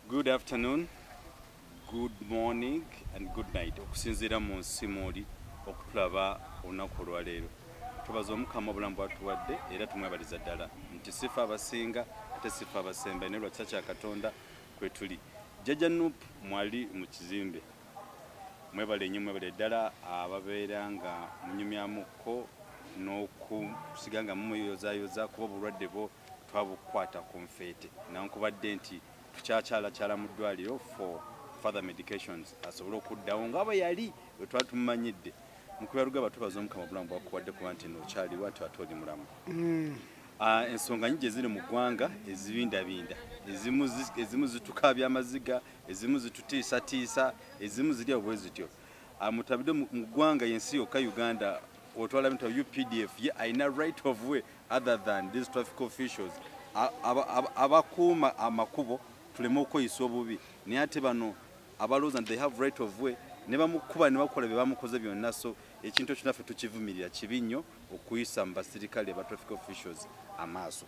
Good afternoon, good morning and good night. Okusinziira mu nsi mw'oli okutulaba olunaku olwaleero. Tubaza Omukama obulamu bw'atuwadde era tumwebaliza ddala nti sifa abasinga ate sifa abasemba, naye lwa kisa kya Katonda kwe tuli. Jjajja Nup mwali mu kizimbe. Mwebale nnyo, mwebale ddala ababeera nga munyumyamukko n'okusiga nga mumuyozaayoza, kuba obulwadde bwo twabukwata ku nfeete, nankubadde nti tukyakyalakyala mu ddwaliro for further medications asobole okuddawo nga bwe yali bwe twali tumumanyidde. Mukubya tubaza Omukama obulamu bwakuwadde, kuba nti nookyaliwo ate ate oli mulamu. Ensonga nyingi eziri mu ggwanga ezibindabinda, ezimu zitukaabya amaziga, ezimu zitutiisatiisa, ezimu ziri awo bwe zityo. Mutabidde mu ggwanga, yensi yokka Uganda otwala bintu UPDF ye alina right of way other than these traffic officials abakuuma amakubo tuleme okweyisa obubi, naye ate bano abalowooza nti they have right of way ne bamukuba ne bakola bye bamukoze byonna. So ekintu ekyo naffe tukivumirira, kibi nnyo okuyisa mu basirikale ba traffic officials amaaso.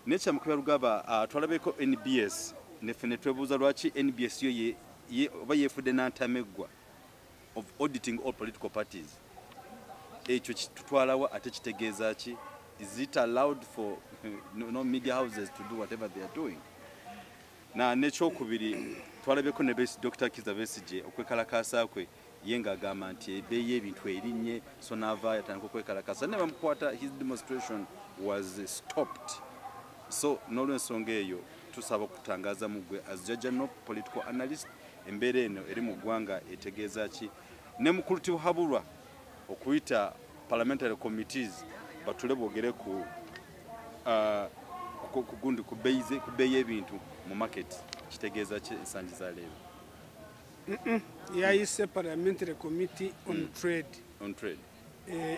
Nekyamukubya Lugaba, twalabeko NBS neffe ne twebuuza lwaki NBS yo oba yeefudde nantameggwa of auditing all political parties. Ekyo kitutwalawa ate kitegeeza ki? Is it allowed for no media houses to do whatever they are doing? Na nekyokubiri, twalabyeko ne Dr. Kiza Besigye okwekalakaasa kwe, ye ng'agamba nti ebbeeyi y'ebintu erinnye, so n'avaayo atandika okwekalakaasa ne bamukwata. His demonstration was stopped. So n'olwensonga eyo tusaba okutangaza mu ggwe as jajja no political analyst, embeera eno eri mu ggwanga etegeeza ki? Ne mukulu Tibuhaburwa okuyita parliamentary committees batule boogere ku gundi ku bbeeyi y'ebintu mu market, kitegeeza ki ensangi za leero? Yayise Parliamentary Committee on Trade. On trade.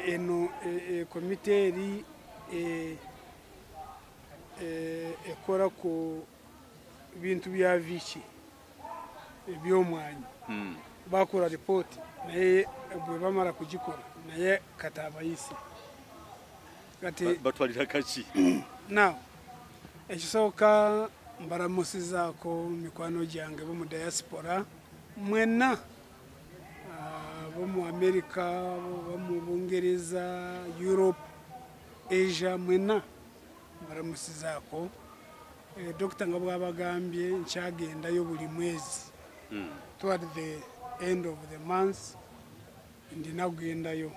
Eno komite eri ekola ku bintu bya viki ebyomwanyi. Bakola ripooti, naye bwe bamala kugikola, naye kati abayise kati Batwalira kaki? Now, ekisooka, mbalamusizaako mikwano gyange bo mu diaspora mwenna, bo mu America, bo mu Bungereza, Europe, Asia, mwenna mbalamusizaako. Dokita nga bwabagambye, nkyagendayo buli mwezi. Toward the end of the month ndina kugendayo,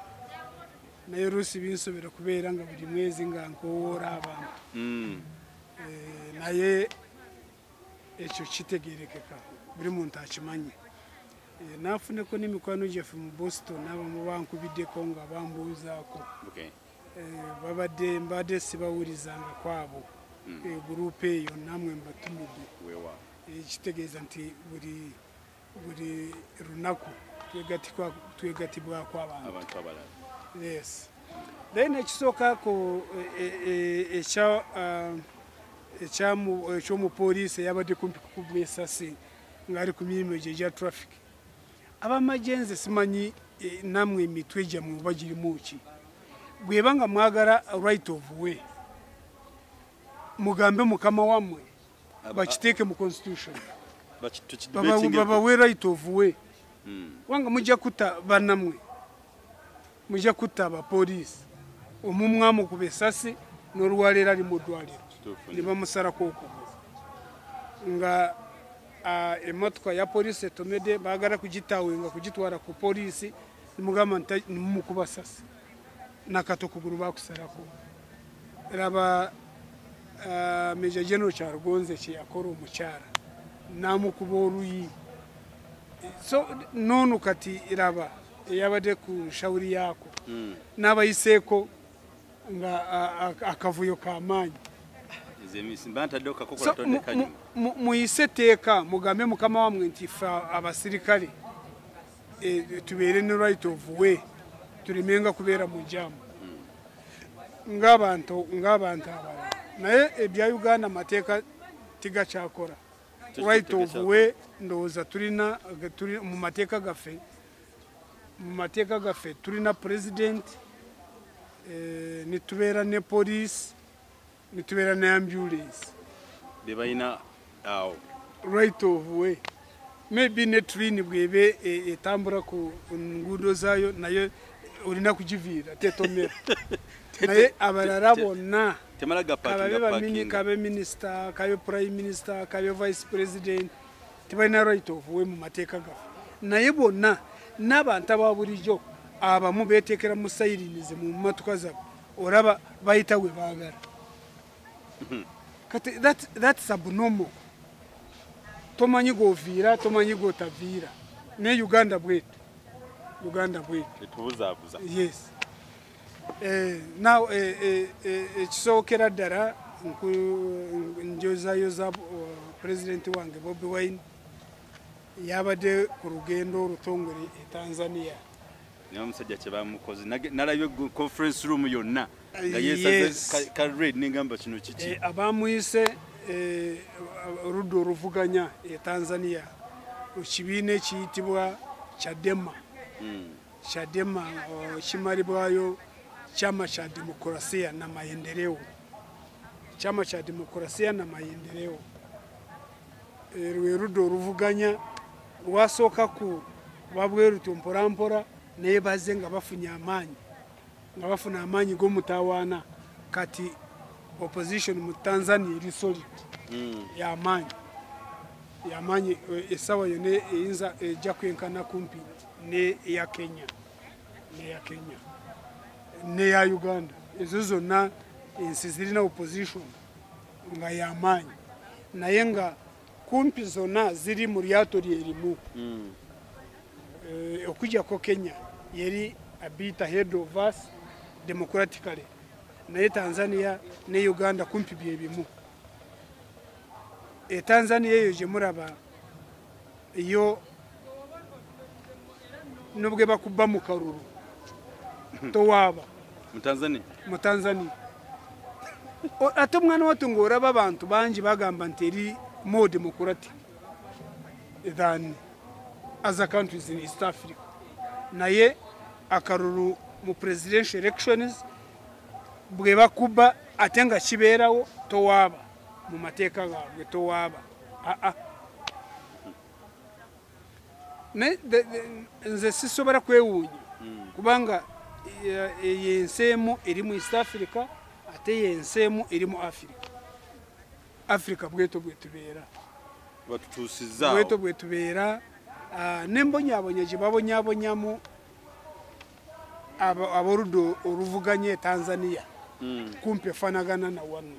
naye oluusi binsobera kubeera nga buli mwezi nga nkowoora abantu. Naye ekyo kitegerekeka, buli muntu akimanyi. Nafuneko n'emikwano gyaffe mu Boston, abamu bankubiddeko nga bambuuzaako. Babadde mbadde sibawulizanga kwabo. Gurupu eyo namwe mbatumidde. Wewa. Kitegeeza nti buli lunaku twegatibwako abantu. Abantu abalala. Yes. Then ekisookako ekyomupoliisi eyabadde kumpi kukubwa esasi ng'ali ku mirimu gye egya traffic. Abamagye nze simanyi, nammwe emitwe gyammwe oba girimu ki? Bweba nga mwagala right of way, mugambe mukama wammwe bakiteeke mu constitution. Tukidebatingeko. Babawe right of way. Kubanga mujja kutta bannammwe, mujja kutta abapoliisi. Omu mwamukuba esasi n'olwaleero ali mu ddwaliro Kituufu ne nnyo. bamusalako okugulu, nga emmotoka ya poliisi etomedde, baagala kugitawinga kugitwala ku poliisi, nimugamba nti nimumukuba sasi nakati okugulu bakusalako. Raba Major General Kyarugonze kye yakola omukyala n'amukuba oluyi. So noono kati raba eyabadde ku nshawuri yaako n'abayiseeko nga akavuyo k'amaanyi. Nze mba ntaddeho kakokola So, tonde kanyuma. Muyise etteeka, mugambe mukama wammwe nti ffe abasirikale, tubeere ne right of way, tulemenga kubeera mu jam ng'abantu abalala. Naye ebya Uganda amateeka tigakyakora. Right of way ndowooza tulina tuli mu mateeka gaffe, tulina president, nitubeera ne police, nitubeera ne ambulance. Be balina awo. Right of way. Maybe ne train bwebe etambura ku ngudo zayo nayo olina kugiviira tetomera. Naye abalala bonna temala gapakinga, kabe minister, kabe prime minister, kabe vice president, tebalina right of way mu mateeka gaffe. Naye bonna n'abantu aba bulijjo abamu beeteekera mu sirens mu mmotoka zaabwe, olaba bayita we baagala. Kati that's abnormal. Tomanyi g'oviira, tomanyi g'otaviira. Ne Uganda bwetu. Uganda bwetu. Etubuzaabuza. Yes. Now ekisookera ddala njozayoza President wange Bobi Wine yabadde ku lugendo olutongole e Tanzania. Naye omusajja kye bamukoze, nalabye conference room yonna nga yeesaze ka red, nengamba kino kiki? Abamuyise oludda oluvuganya e Tanzania ekibiina ekiyitibwa Chadema. Chadema kimalibwayo Chama cha Demokrasia na Maendeleo. Chama cha Demokrasia na Maendeleo. Lwe ludda oluvuganya lwasooka ku wabweru mpola naye bazze nga bafunye amaanyi, nga bafuna amaanyi g'omutawaana. Kati opposition mu Tanzania eri solid, y'amaanyi, y'amaanyi. Essaawa yonna eyinza ejja kwenkana kumpi ne eya Kenya, n'eya Kenya n'eya Uganda. Ezo zonna ensi zirina opposition nga y'amaanyi, naye nga kumpi zonna ziri mu lyato lyerimu. Okujjako Kenya yeri a bit ahead of us democratically, naye Tanzania ne Uganda kumpi bye bimu. E Tanzania eyo gye muraba yo nubwe bakuba mu karuru towaaba. Mu Tanzania? Mu Tanzania. Ate omwana wattu ng'oraba abantu bangi bagamba nti eri more democratic than other countries in East Africa. Naye akaruru mu presidential elections bwe bakuba ate nga kibeerawo towaaba mu mateeka gaabwe towaaba. Aa. Nze sisobola kwewuunya kubanga yensi emu eri mu East Africa ate yensi emu eri mu Africa. Africa bweto bwetubeera. Batutuusizaawo. Bweto bwetubeera. N'embonyabonya gye babonyaabonyamu aboludda oluvuganya e Tanzania kumpi efaanagana na wano.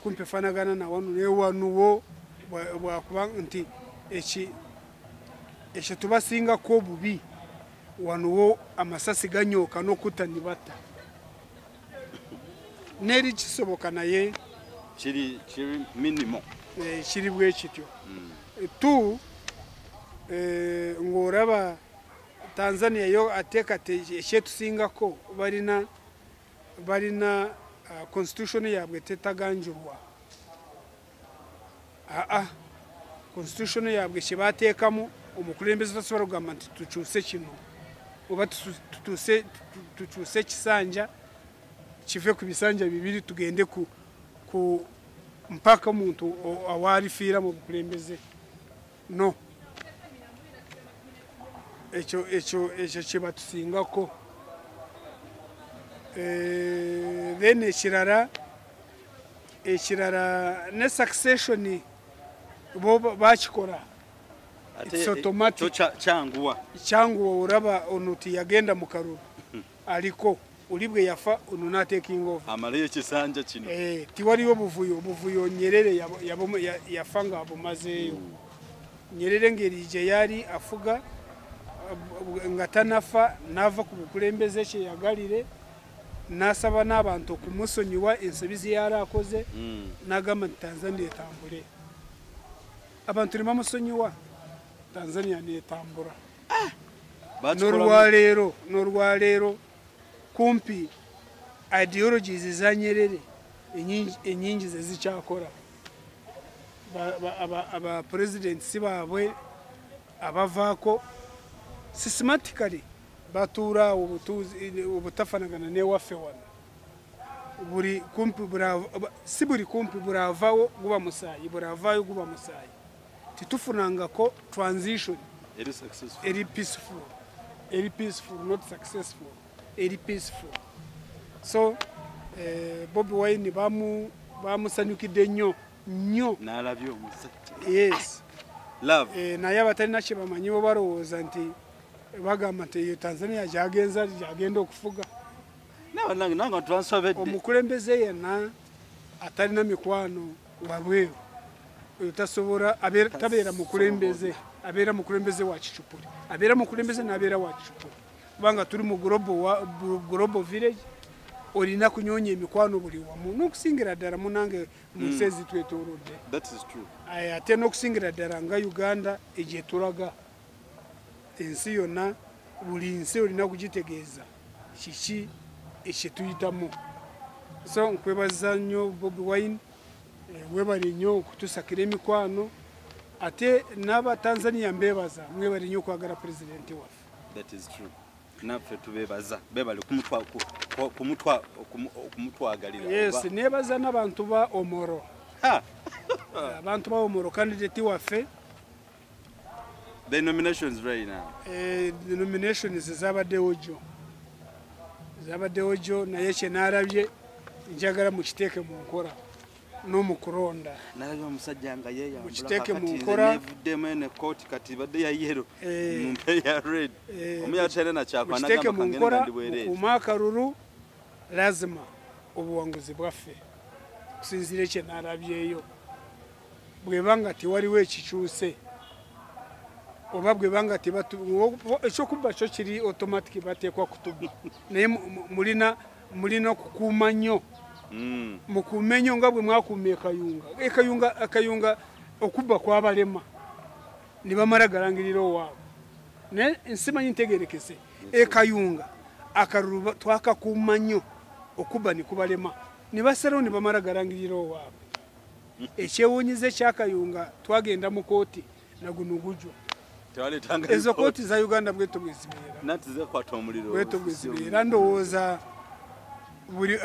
Kumpi efaanagana na wano, naye wano wo bwakuba nti ekyo tubasingako obubi, wano wo amasasi ganyooka n'okutta ne batta. N'eri kisoboka naye kiri minimo. Kiri bwe kityo. Tu ng'oraba Tanzania yo ate kati ekyetusingako balina constitution yaabwe tetaganjulwa. Aa, constitution yaabwe kye bateekamu omukulembeze tasobola kugamba nti tukyuse kino oba tukyuse ekisanja kive ku bisanja bibiri tugende ku mpaka omuntu awaalifiira mu bukulembeze. No. Ekyo kye batusingako. Then ekirala ne succession bo bakikola. It's automatic. Kyanguwa. Kyanguwa olaba ono tiyagenda mu kalulu aliko oli bwe yafa ono n'atekinga over. Amaleyo ekisanja kino. Tiwaliwo buvuyo Nyerere yafa nga abumazeeyo. Nyerere ngeri gye yali afuga nga tanafa n'ava ku bukulembeze kye yagalire n'asaba n'abantu okumusonyiwa ensobi ze yali akoze, n'agamba nti Tanzania etambule. Abantu ne bamusonyiwa, Tanzania n'etambula. N'olwaleero kumpi ideologies za Nyerere ennyingi ze zikyakola. Aba presidents baabwe abavaako systematically batuula awo obutafaanagana n'ewaffe wano. Buli kumpi si buli kumpi buravaawo guba musaayi, buravaayo guba musaayi. Titufunangako transition eri successful, eri peaceful, eri peaceful, not successful, eri peaceful. So Bobi Wine bamusanyukidde nnyo nnyo. N'alabye omusajja. Yes. Love. Naye abatalina kye bamanyi bo balowooza nti bagamba nti eyo Tanzania gyagenza gyagenda okufuga. Nange twansobedde. Omukulembeze yenna atalina mikwano wabweru oyo tasobola, tabeera mukulembeze, abeera mukulembeze wa kicupuli, abeera mukulembeze n'abeera wa kicupuli, kubanga tuli mu global village. Olina kunyonya emikwano buli wamu n'okusingira ddala munange mu nsi ezitwetoolodde. That is true. Ate n'okusingira ddala nga Uganda egyetulaga ensi yonna, buli nsi olina kugitegeeza kiki ekyetuyitamu. So nkwebaza nnyo Bobi Wine, webale nnyo okutusakira emikwano, ate n'Abatanzania mbeebaza, mwebale nnyo okwagala pulezidenti waffe. That is true. Naffe tubeebaza, beebale kumutwagalira. Yes, neebaza n'abantu ba Omoro. Abantu ba Omoro candidate waffe. The nominations right now. The nominations zabaddewo jjo. Zabaddewo jjo, naye kye naalabye njagala mukiteeke mu nkola n'omukulonda. Nalabye omusajja nga yeeyambula Mukiteeke mu kakati nze nkola. Neevuddemu eno ekkooti kati badde ya yellow, mumpe ya red. Omu yatalina na kyakwana, Mukiteeke n'agamba mu kangende nkola, nga ndi bwereere. Mukuume akalulu, lazima obuwanguzi bwaffe kusinziira kye naalabyeyo. Bw'eba nga tewaliwo ekikyuse oba bw'eba nga ekyokubba kyo kiri automatic, bateekwa kutubba, naye mulina okukuuma nnyo. Mukuume nnyo nga bwe mwakuuma ekayunga. Ekayunga okubba kwabalema ne bamala galangirira owaabwe, naye nsimanyi ntegerekese. Ekayunga akalulu twakakuuma nnyo, okubba ne kubalema ne basalawo ne bamala galangirira owaabwe. Ekyewuunyiza ekyakayunga, twagenda mu kooti naguno gujwa. Tewaleetanga Ezo report. kooti za Uganda bwetyo bwe zibeera. Nanti zekwata omuliro. Bwetyo bwe zibeera. Ndowooza buli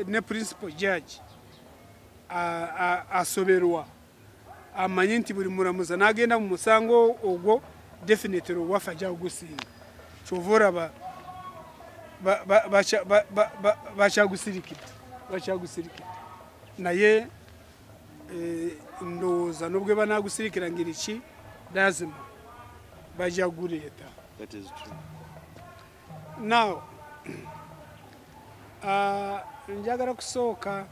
ne principal judge asoberwa, amanyi nti buli mulamuzi n'agenda mu musango ogwo definitely owaffe ajja kugusinga. Kyova olaba bakyagusirikidde, bakyagusirikidde. Naye ndowooza n'obwe banaagusirikira ngeri ki, lazima bajja kuguleeta. That is true. Now, njagala kusooka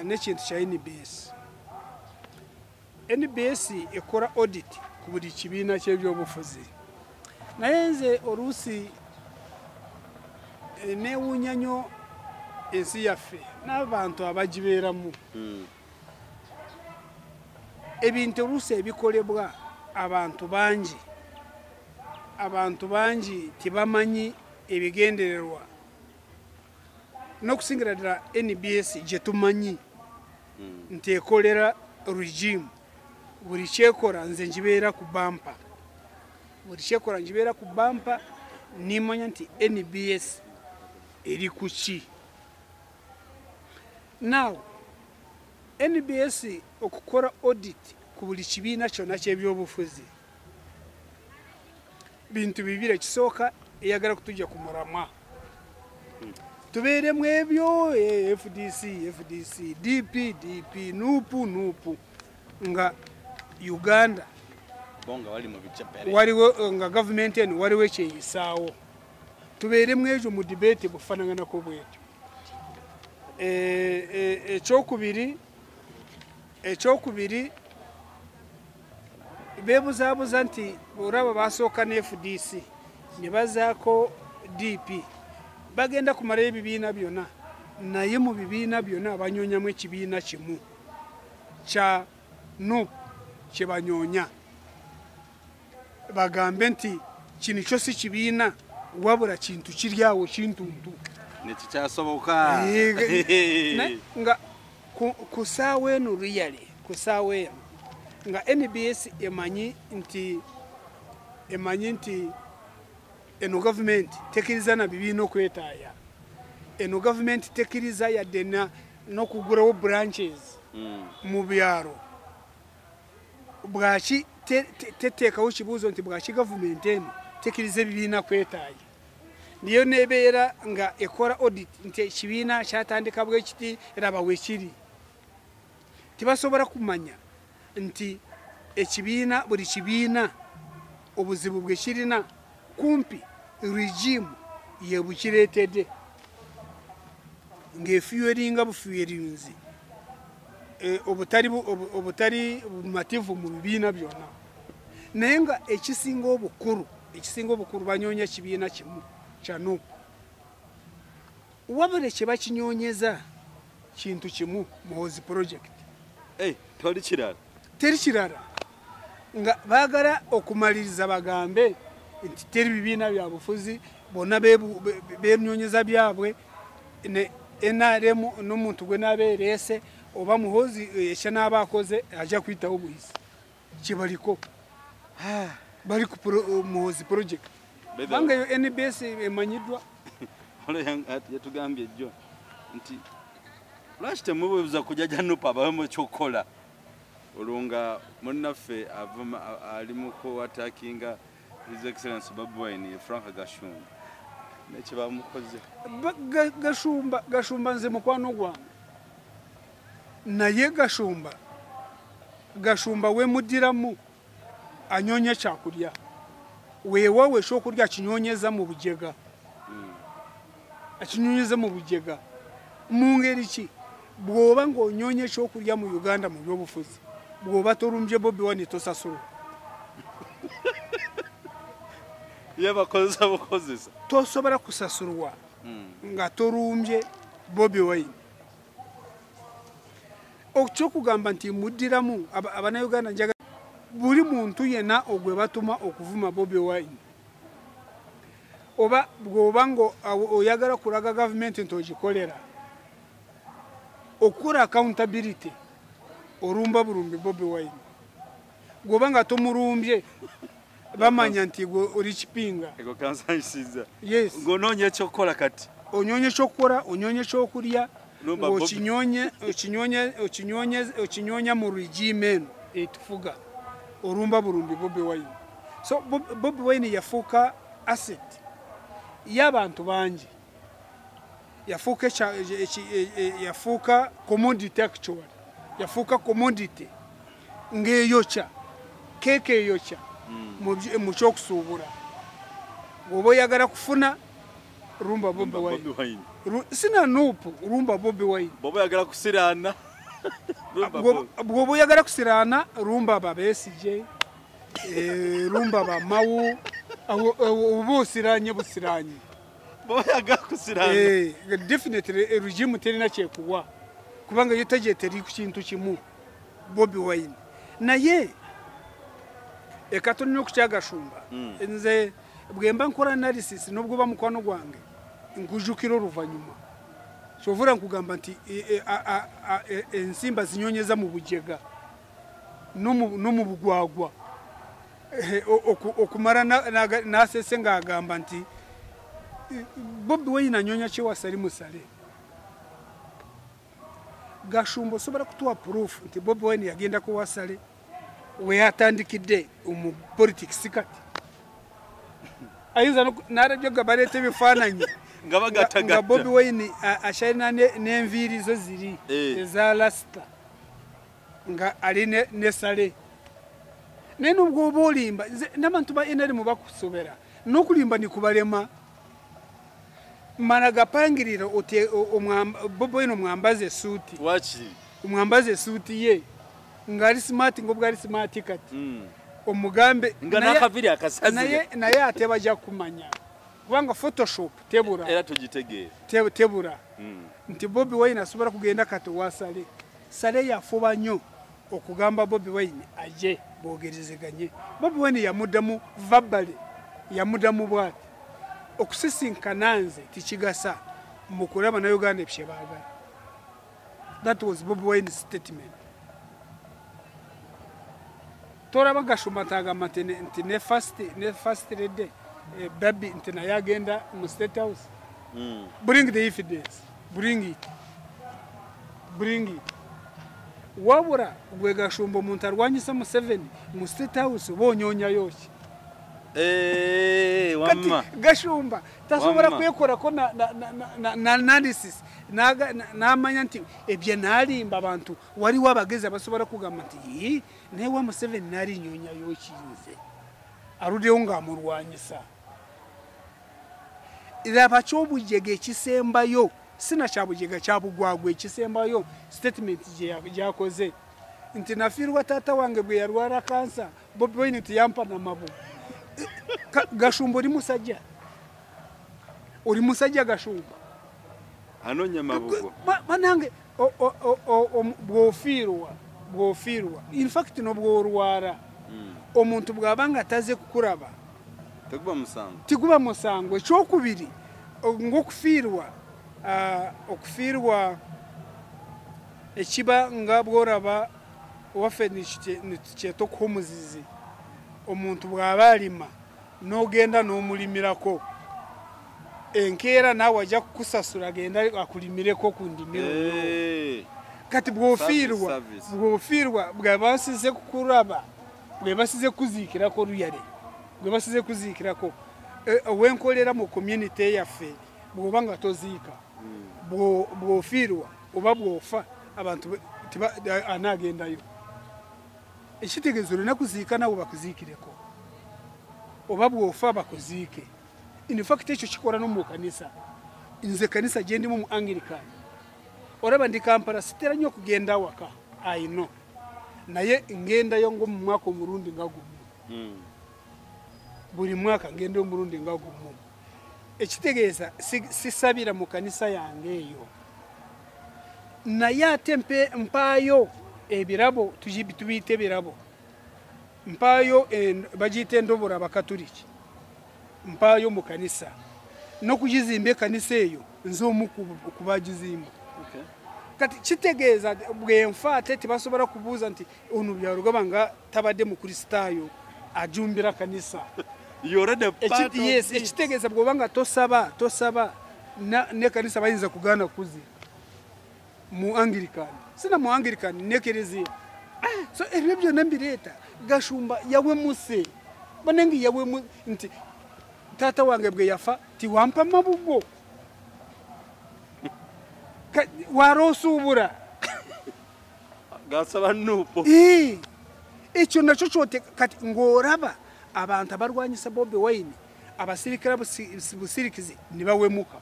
n'ekintu kya NBS. NBS ekola audit ku buli kibiina ky'ebyobufuzi, naye nze oluusi neewuunya nnyo ensi yaffe n'abantu abagibeeramu. Ebintu oluusi ebikolebwa abantu bangi, abantu bangi tebamanyi ebigendererwa, n'okusingira ddala NBS gye tumanyi nti ekolera regime. Buli kyekola nze ngibeera ku bampa, buli kyekola ngibeera ku bampa, nimanya nti NBS eri ku ki. Now NBS okukola audit ku buli kibiina kyonna ky'ebyobufuzi bintu bibiri. Ekisooka, eyagala kutujja ku mulamwa tubeeremu ebyo FDC FDC, DP DP, NUP NUP, nga Uganda Bo nga bali mu bicepere. Waliwo nga gavumenti eno waliwo ekyeyisaawo, tubeeremu ekyo mu debate bufaanaganako bwetyo. Ekyokubiri, beebuzaabuza nti olaba basooka ne FDC ne bazaako DP, bagenda kumalayo ebibiina byonna, naye mu bibiina byonna banyonyamu ekibiina kimu kya NUP kye banyonya, bagambe nti kino kyo si kibiina wabula kintu kiri awo kintuntu. Nekikyasoboka. Nga ku ssaawa eno, really ku ssaawa eno nga NBS emanyi nti eno gavumenti tekiriza na bibiina okwetaaya. Eno gavumenti tekiriza yadde n'okugulawo branches mu byalo. Bwaki teteekawo kibuuzo nti bwaki gavumenti eno tekiriza ebibiina kwetaaya? Niyo nebeera nga ekola audit nti ekibiina kyatandika bwe kiti, raba weekiri. Tibasobola kumanya nti ekibiina, buli kibiina obuzibu bwe kirina kumpi regime yebukireetedde ng'efuyeeringa bufuyeerinzi obutali bumativu mu bibiina byonna. Naye nga ekisinga obukulu banyoonya kibiina kimu kya NUP. Wabula kye bakinyonyeza kintu kimu, Muhoozi project. Toli kirala. Teri kirala. Nga baagala okumaliriza bagambe nti teri bibiina bya bufuzi, bonna benyonyeza byabwe ne NRM n'omuntu gwe n'abeereese oba Muhoozi ekyo n'aba akoze ajja kuyitawo buyisi. Kibaliko. Bali ku Muhoozi project. Kubanga eyo NBS emanyiddwa. Yatugambye ejjo nti lwaki temubuuza kujja NUP abawe ekyokukola? Olwo nga munnaffe ali mu ku-attackinga His Excellency Bobi Wine, Frank Gashumba, nekye bamukoze. Gashumba nze mukwano gwange, naye Gashumba wemuddiramu anyonya kyakulya, weewawe ekyokulya akinyonyeza mu bujega. Akinyonyeza mu bujega mu ngeri ki? Bw'oba ng'onyonya ekyokulya mu Uganda mu byobufuzi, bw'oba tolumbye Bobi Wine tosasulwa. Yebakozesa bukozesa. Tosobola kusasulwa nga tolumbye Bobi Wine. Ekyokugamba nti muddiramu Abannayuganda, njagala buli muntu yenna ogwe batuma okuvuma Bobi Wine, oba bw'oba ng'oyagala kulaga gavumenti nti ogikolera, okukola accountability, orumba bulumbi Bobi Wine. Bw'oba nga tomulumbye, bamanya nti gwe oli kipinga. Ego kansanyusiza. Yes. Ng'onoonya ekyokukola kati. Onyonye ekyokukola, onyonye ekyokulya, Lumba Bobi. okinyonya mu regime eno etufuga, orumba bulumbi Bobi Wine. So Bobi Wine yafuuka asset y'abantu bangi. Yafuuka yafuuka commodity actually. Yafuuka commodity ng'eyokya, keeke eyokya mu kyokusuubula. Bw'oba oyagala kufuna, rumba Bobi Wine. Bobi Wine. Sina NUP, rumba Bobi Wine. Bw'oba oyagala kusiraana, rumba Bobi. Bw'oba oyagala kusiraana, rumba ba Besigye, rumba ba Mao, oba osiraanye busiraanye. Bw'oba oyagala kusiraana. Definitely regime terina kyekuwa, kubanga yo teri ku kintu kimu, Bobi Wine. Naye ekatono okukyagashumba, nze bwe mba nkola analysis n'obwo ba mukwano gwange nkujjukira oluvannyuma. Kyovula nkugamba nti ensimba zinyonyeza mu bujega no mu bugwagwa. Okumala n'asese ng'agamba nti Bobi Wine anyonya kyewasali musale. Gashumba osobola kutuwa proof nti Bobi Wine yagenda ku Wasale we yatandikidde mu politics kati? Ayinza n'alabye nga baleeta ebifaananyi nga bagattagatta. Nga Bobi Wine akyalina n'enviiri zo ziri eza lasita nga ali ne Sale. Naye nubwo oba olimba, nze n'abantu ba NRM bakusobera n'okulimba nikubalema. Mara gapangirira Bobi Wine omwambaze esuuti. Wakiri. Omwambaze esuuti ye ng'ali smart ng'obwo ali smart kati. Omugambe nga n'akaviri akasazire. Naye ate bajja kumanya kubanga Photoshop tebura. Era tugitegeera. Tebura. Nti Bobi Wine asobola kugenda kati wa Sale. Sale yafuba nnyo okugamba Bobi Wine aje boogerezeganye. Bobi Wine yamuddamu verbally, yamuddamu bw'ati: okusisinkana nze tikigasa mu kulaba na Uganda bye baagala. That was Bobi Wine's statement. Toraba Gashumba ntagamba nti ne first lady, Barbie nti naye agenda mu State House. Bring the evidence, bring it, bring it. Wabura gwe Gashumba omuntu arwanyisa Museveni mu State House bonyonyayo ki? Wamma Gashumba tasobola kwekorako na analysis n'amanya nti ebye nalimba abantu waliwo abagezi abasobola kugamba nti naye wa Museveni nalinyonyayo ki nze aluddeyo ng'amulwanyisa. Raba ky'obujega ekisembayo sina kyabujega kyabugwagwa ekisembayo statement gyakoze nti nafiirwa taata wange bwe yalwala kansa Bobi Wine tiyampa namabu. Gashumba oli musajja, oli musajja Gashumba anoonya mabugo. Banange bw'ofiirwa in fact n'obworwala omuntu bw'abanga taze kukuraba tiguba musango. Ekyokubiri ng'okufiirwa okufiirwa ekiba nga bw'oraba waffe nitukyeta okuha omuzizi. Omuntu bw'aba alima n'ogenda n'omulimirako enkeera naawe ajja kukusasula agenda akulimireko ku ndimiro. Kati bw'ofiirwa bwe basize kukuraba bwe basize kuziikirako luyale bwe basize kuziikirako wenkolera mu community yaffe bw'oba nga toziika bw'ofiirwa oba bw'ofa abantu anaagendayo. Ekitegeeza olina kuziika nabo bakuziikireko oba bw'ofa bakuziike. In fact ekyo kikola no mu kanisa. Nze kanisa gye ndimu mu Anglican olaba ndi Kampala sitera nnyo okugenda awaka I know, naye ngendayo ng'omu mwaka omulundi nga gumu. Buli mwaka ngendayo omulundi nga gumu. Ekitegeeza sisabira mu kanisa yange eyo, naye ate mpaayo ebirabo tubiyite ebirabo mpaayo bagiyita endobora abakatuliki mpaayo mu kanisa n'okugizimba ekanisa eyo nze omu ku bagizimba. Kati kitegeeza bwe nfa ate tebasobola kubuuza nti ono Byarugaba nga tabadde mukristaayo ajumbira kanisa. Yes, ekitegeeza bw'oba nga tosaba n'ekanisa bayinza kugaana kuziika mu Anglican sina mu Anglican n'ekereziya. So ebyo byonna mbireeta Gashumba yawemuse banange yawemu nti taata wange bwe yafa tiwampa mabugo warosuubura gasaba nupo. Ekyo nakyo kyote. Kati ng'oraba abantu abarwanyisa Bobi Wine abasirikale busirikizi nibawemuka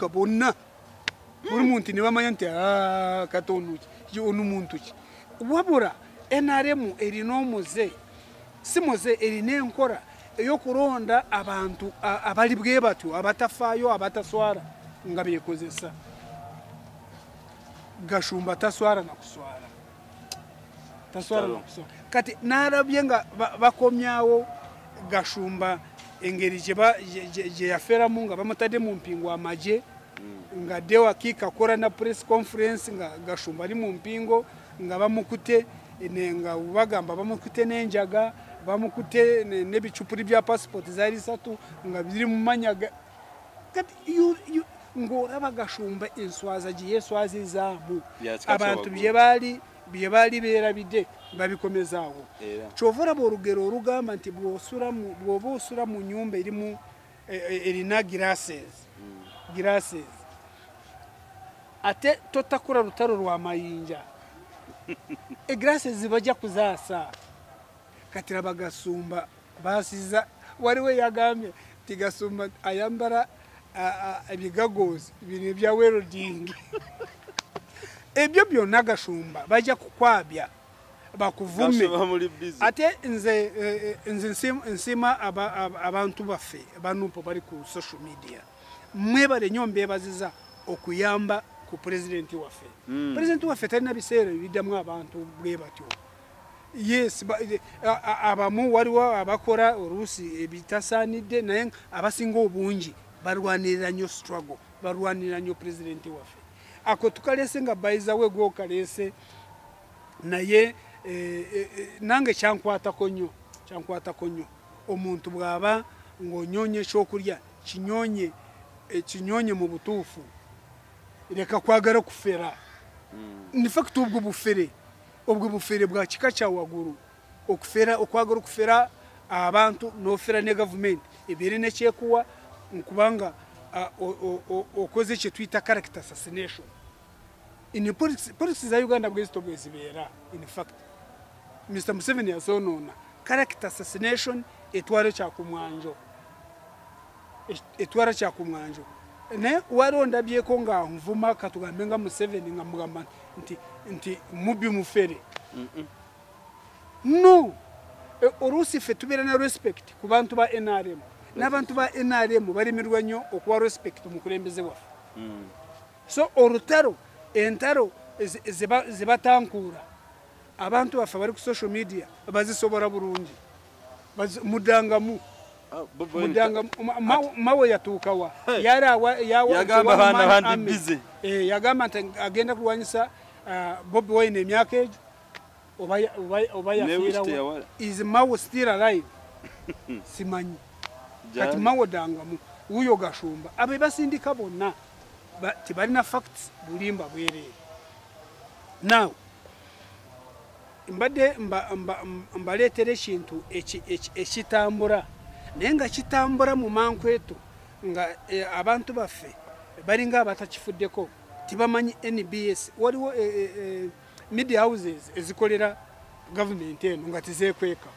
bonna buli muntu nibamanya nti katono ki ono muntu ki. Wabula NRM erina omuze si muze erina enkola ey'okulonda abantu abali bwe batyo abatafaayo abataswala nga beekozesa. Gashumba taswala na kuswala, taswala na kuswala. Kati nalabye nga bakomyawo Gashumba engeri gye yaferamu nga bamutadde mu mpingo amagye nga Dewa Kika akola na press conference nga Gashumba ali mu mpingo nga bamukute nga bagamba bamukute n'enjaga bamukute n'ebicupuri bya passport zaali 3 nga biri mu manyaga. Kati ng'olaba Gashumba enswaza gye yeeswazizaamu abantu bye baali beerabidde babikomezaawo. Kyova olaba olugero olugamba nti bw'oba osula mu nnyumba erimu erina glasses ate totakula lutalo lwa mayinja eglasses bajja kuzaasa. Kati laba Gasumba basiza waliwo yagambye nti Gasumba ayambala ebigagozi bino ebya welding. Ebyo byonna Gashumba bajja kukwabya bakuvume. Ate nze nsima abantu baffe banupo bali ku social media mwebale nnyo mbeebaziza okuyamba ku pulezidenti waffe. Pulezidenti waffe talina biseera ebiddamu abantu bwe batyo. Yes, abamu waliwo abakola oluusi ebitasaanidde naye abasinga obungi balwanirira nnyo struggle, balwanirira nnyo pulezidenti waffe. Ako tukalese nga bayiza we gwokalese naye nange kyankwatako nnyo omuntu bw'aba ng'onyonye ekyokulya kinyonye ekinyonyi mu butuufu, leka kwagala kufera. In fact ubwo bufere bwa kika kya waggulu, okufera, okwagala okufera abantu n'ofera ne gavumenti ebeere nekyekuwa, nkubanga okoze kye tuyita character assassination. In politics za Uganda bwezito bwezibeera. In fact Mr. Museveni yazonoona. Character assassination etwara kyakumwanjo, etwara kyakumwanjo. Naye waliwo ndabyeko nga nvuma, katugambe nga Museveni nga mugamba nti mubbi mufere. No, oluusi ffe tubeera ne respect ku bantu ba NRM, n'abantu ba NRM balemerwa nnyo okuwa respect omukulembeze waffe. So olutalo, entalo zebatankuura abantu baffe bali ku social media bazisobola bulungi. Mudangamu mawe yatuukawa yagamba nti agenda kulwanyisa Bobi Wine emyaka egyo oba yafiirawo. Is Mao still alive? Simanyi. Kati Mao dangamu wuyo Gashumba abe basindika bonna tebalina facts, bulimba bwereere. Now mbadde mbaleetera ekintu ekitambula, naye nga kitambula mu mankweto nga abantu baffe balinga abatakifuddeko, tibamanyi NBS. Waliwo media houses ezikolera gavumenti eno nga tezeekweka.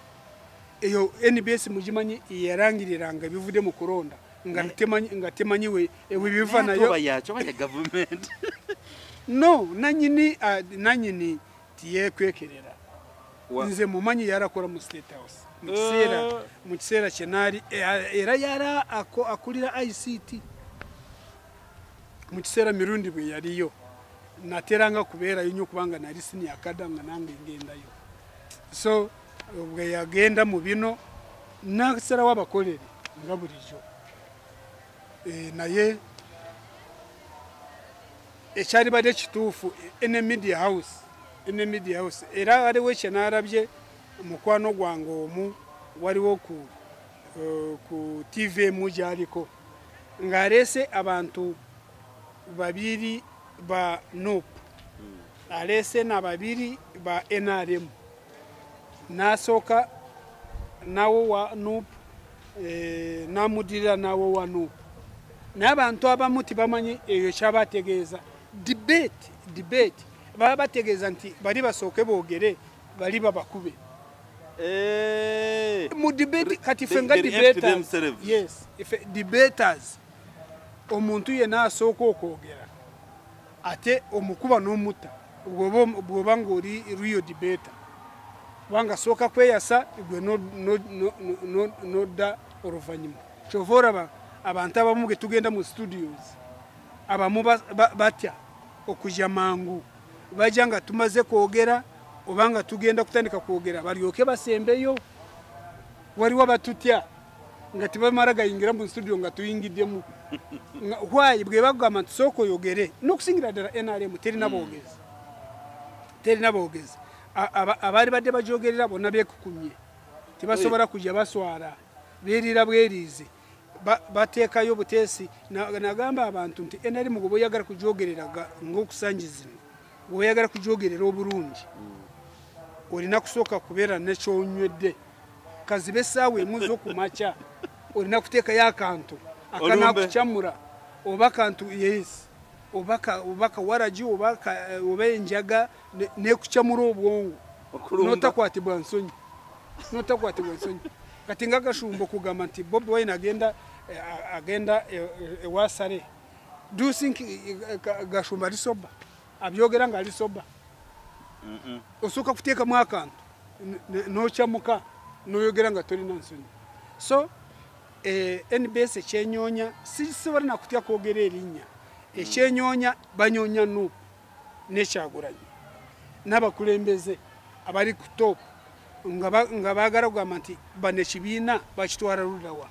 Eyo NBS mugimanyi, yalangiriranga ebivudde mu kulonda nga temanyi we biva nayo. No, nanyini tiyekwekerera. Nze mumanyi yarakola mu State House mu kiseera kyenaali, era yara akulira ICT mu kiseera Mirundi bwe yaliyo. Nateranga kubeerayo nnyo kubanga nali senior kada nga nange ngendayo. So bwe yagenda mu bino nasalawo abakolere nga bulijjo. Naye ekyalibadde kituufu ene media house, era waliwo ekyenaalabye mukwano gwange omu waliwo ku TV emu gyaliko ng'aleese abantu babiri ba NUP, aleese na babiri ba NRM. N'asooka nawo wa NUP, n'amudirira nawo wa NUP. Naye abantu abamu tebamanyi eyo kyabategeeza. Debate baba bategeeza nti bali basooke boogere, bali babakube mu debate. Kati ffe nga debaters, yes, ife debaters, omuntu yenna asooka okwogera ate omukuba n'omutta bw'oba ng'oli real debater, kubanga asooka kweyasa gwe n'odda oluvannyuma. Kyova olaba abantu abamu ge tugenda mu studios abamu batya okujja mangu, bajja nga tumaze kwogera oba nga tugenda kutandika kwogera balyoke basembeyo. Waliwo batutya nga tebamala gayingira mu studio nga tuyingiddemu. Why? Bwe bagamba nti sooka oyogere, n'okusingira ddala NRM terina boogezi, terina boogezi. Abaali badde bajogerera bonna beekukumye, tebasobola kujja, baswala, beeriira bweriizi, bateekayo buteesi. Nagamba abantu nti NRM gwe oyagala kujogerera ng'okusangi zino, gwe oyagala kujogerera obulungi, olina kusooka kubeera nekyonywedde. Kazibe essaawa emu z'okumakya, olina kuteekayo akantu akanakukyamura, oba kantu, yes, oba kawaragi, oba enjaga nekukyamura obwongo, n'otakwatibwa nsonyi, n'otakwatibwa nsonyi. Kati nga Gashumba okugamba nti Bobi Wine agenda ewa Saleh, do you think Gashumba ali sober? Abyogera nga ali sober? Osooka kuteekamu akantu n'okyamuka n'oyogera nga tolina nsonyi. So NBS ekyenyonya, sisobola nakutya kwogera erinnya, ekyenyonya banyonya NUP n'ekyagulanyi n'abakulembeze abali ku top nga baagala kugamba nti bano ekibiina bakitwala luddawa.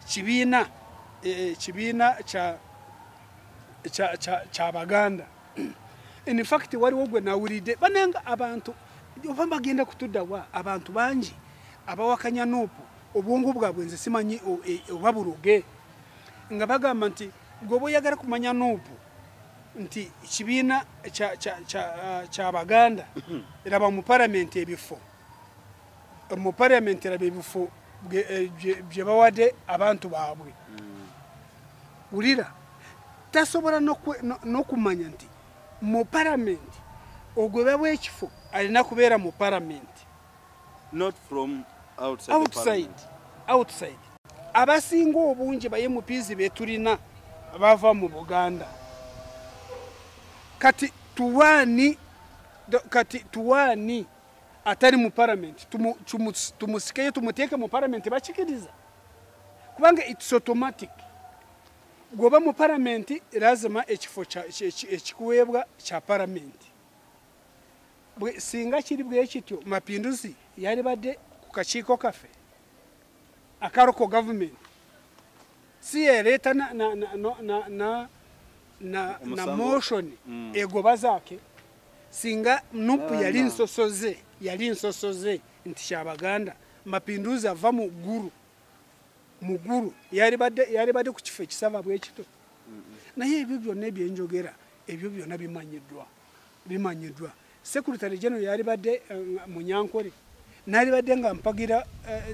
Kibiina kya Baganda. In fact waliwo gwe nawulidde banenga abantu oba bagenda kutuddawa, abantu bangi abawakanya NUP obwongo bwabwe nze simanyi oba buloge, nga bagamba nti Gwe oyagala kumanya NUP nti kibiina kya Baganda, eraba mu palamenti ebifo, mu palamenti eraba ebifo bye bawadde abantu baabwe. Wulira, tasobola n'okumanya nti mu palamenti ogwebwa ekifo alina kubeera mu palamenti, not from outside, outside, outside. Abasinga obungi ba MPs betulina bava mu Buganda. Kati tuwani atali mu parliament tumusikeyo tumuteeke mu parliament bakikiriza, kubanga it's automatic. Gwoba mu parliament lazima ekifo ekikuweebwa kya parliament. Singa kiri bwe kityo, Mapinduzi yalibadde ku kakiiko kaffe aka local government, si ereeta na motion egoba zaake. Singa NUP yali nsosoze nti kyabaganda, Mapinduzi ava mu Ggulu yalibadde ku kifo ekisava bwe kityo. Naye ebyo byonna ebyenjogera ebyo byonna bimanyiddwa. Secretary General yalibadde Munyankole, nalibadde nga mpagira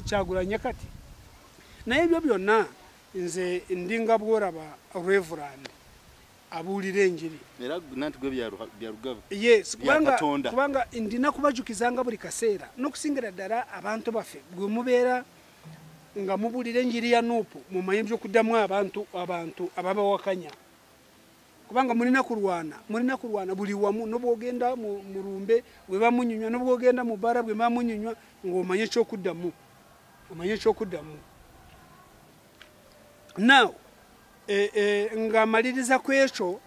Kyagulanyi kati. Naye ebyo byonna nze ndinga bworaba Reverend abuulira enjiri. Era nanti gwe byarugaba. Yes, kubanga ndina kubajukizanga buli kaseera n'okusingira ddala abantu baffe bwe mubeera nga mubuulira enjiri ya NUP mumanye ebyokuddamu abantu ababawakanya. Kubanga mulina kulwana buli wamu, n'obwogenda mu lumbe bwe bamunyunywa, n'obwogenda mu bbara bwe bamunyunywa, ng'omanye ekyokuddamu, omanye ekyokuddamu. Now nga maliriza ku ekyo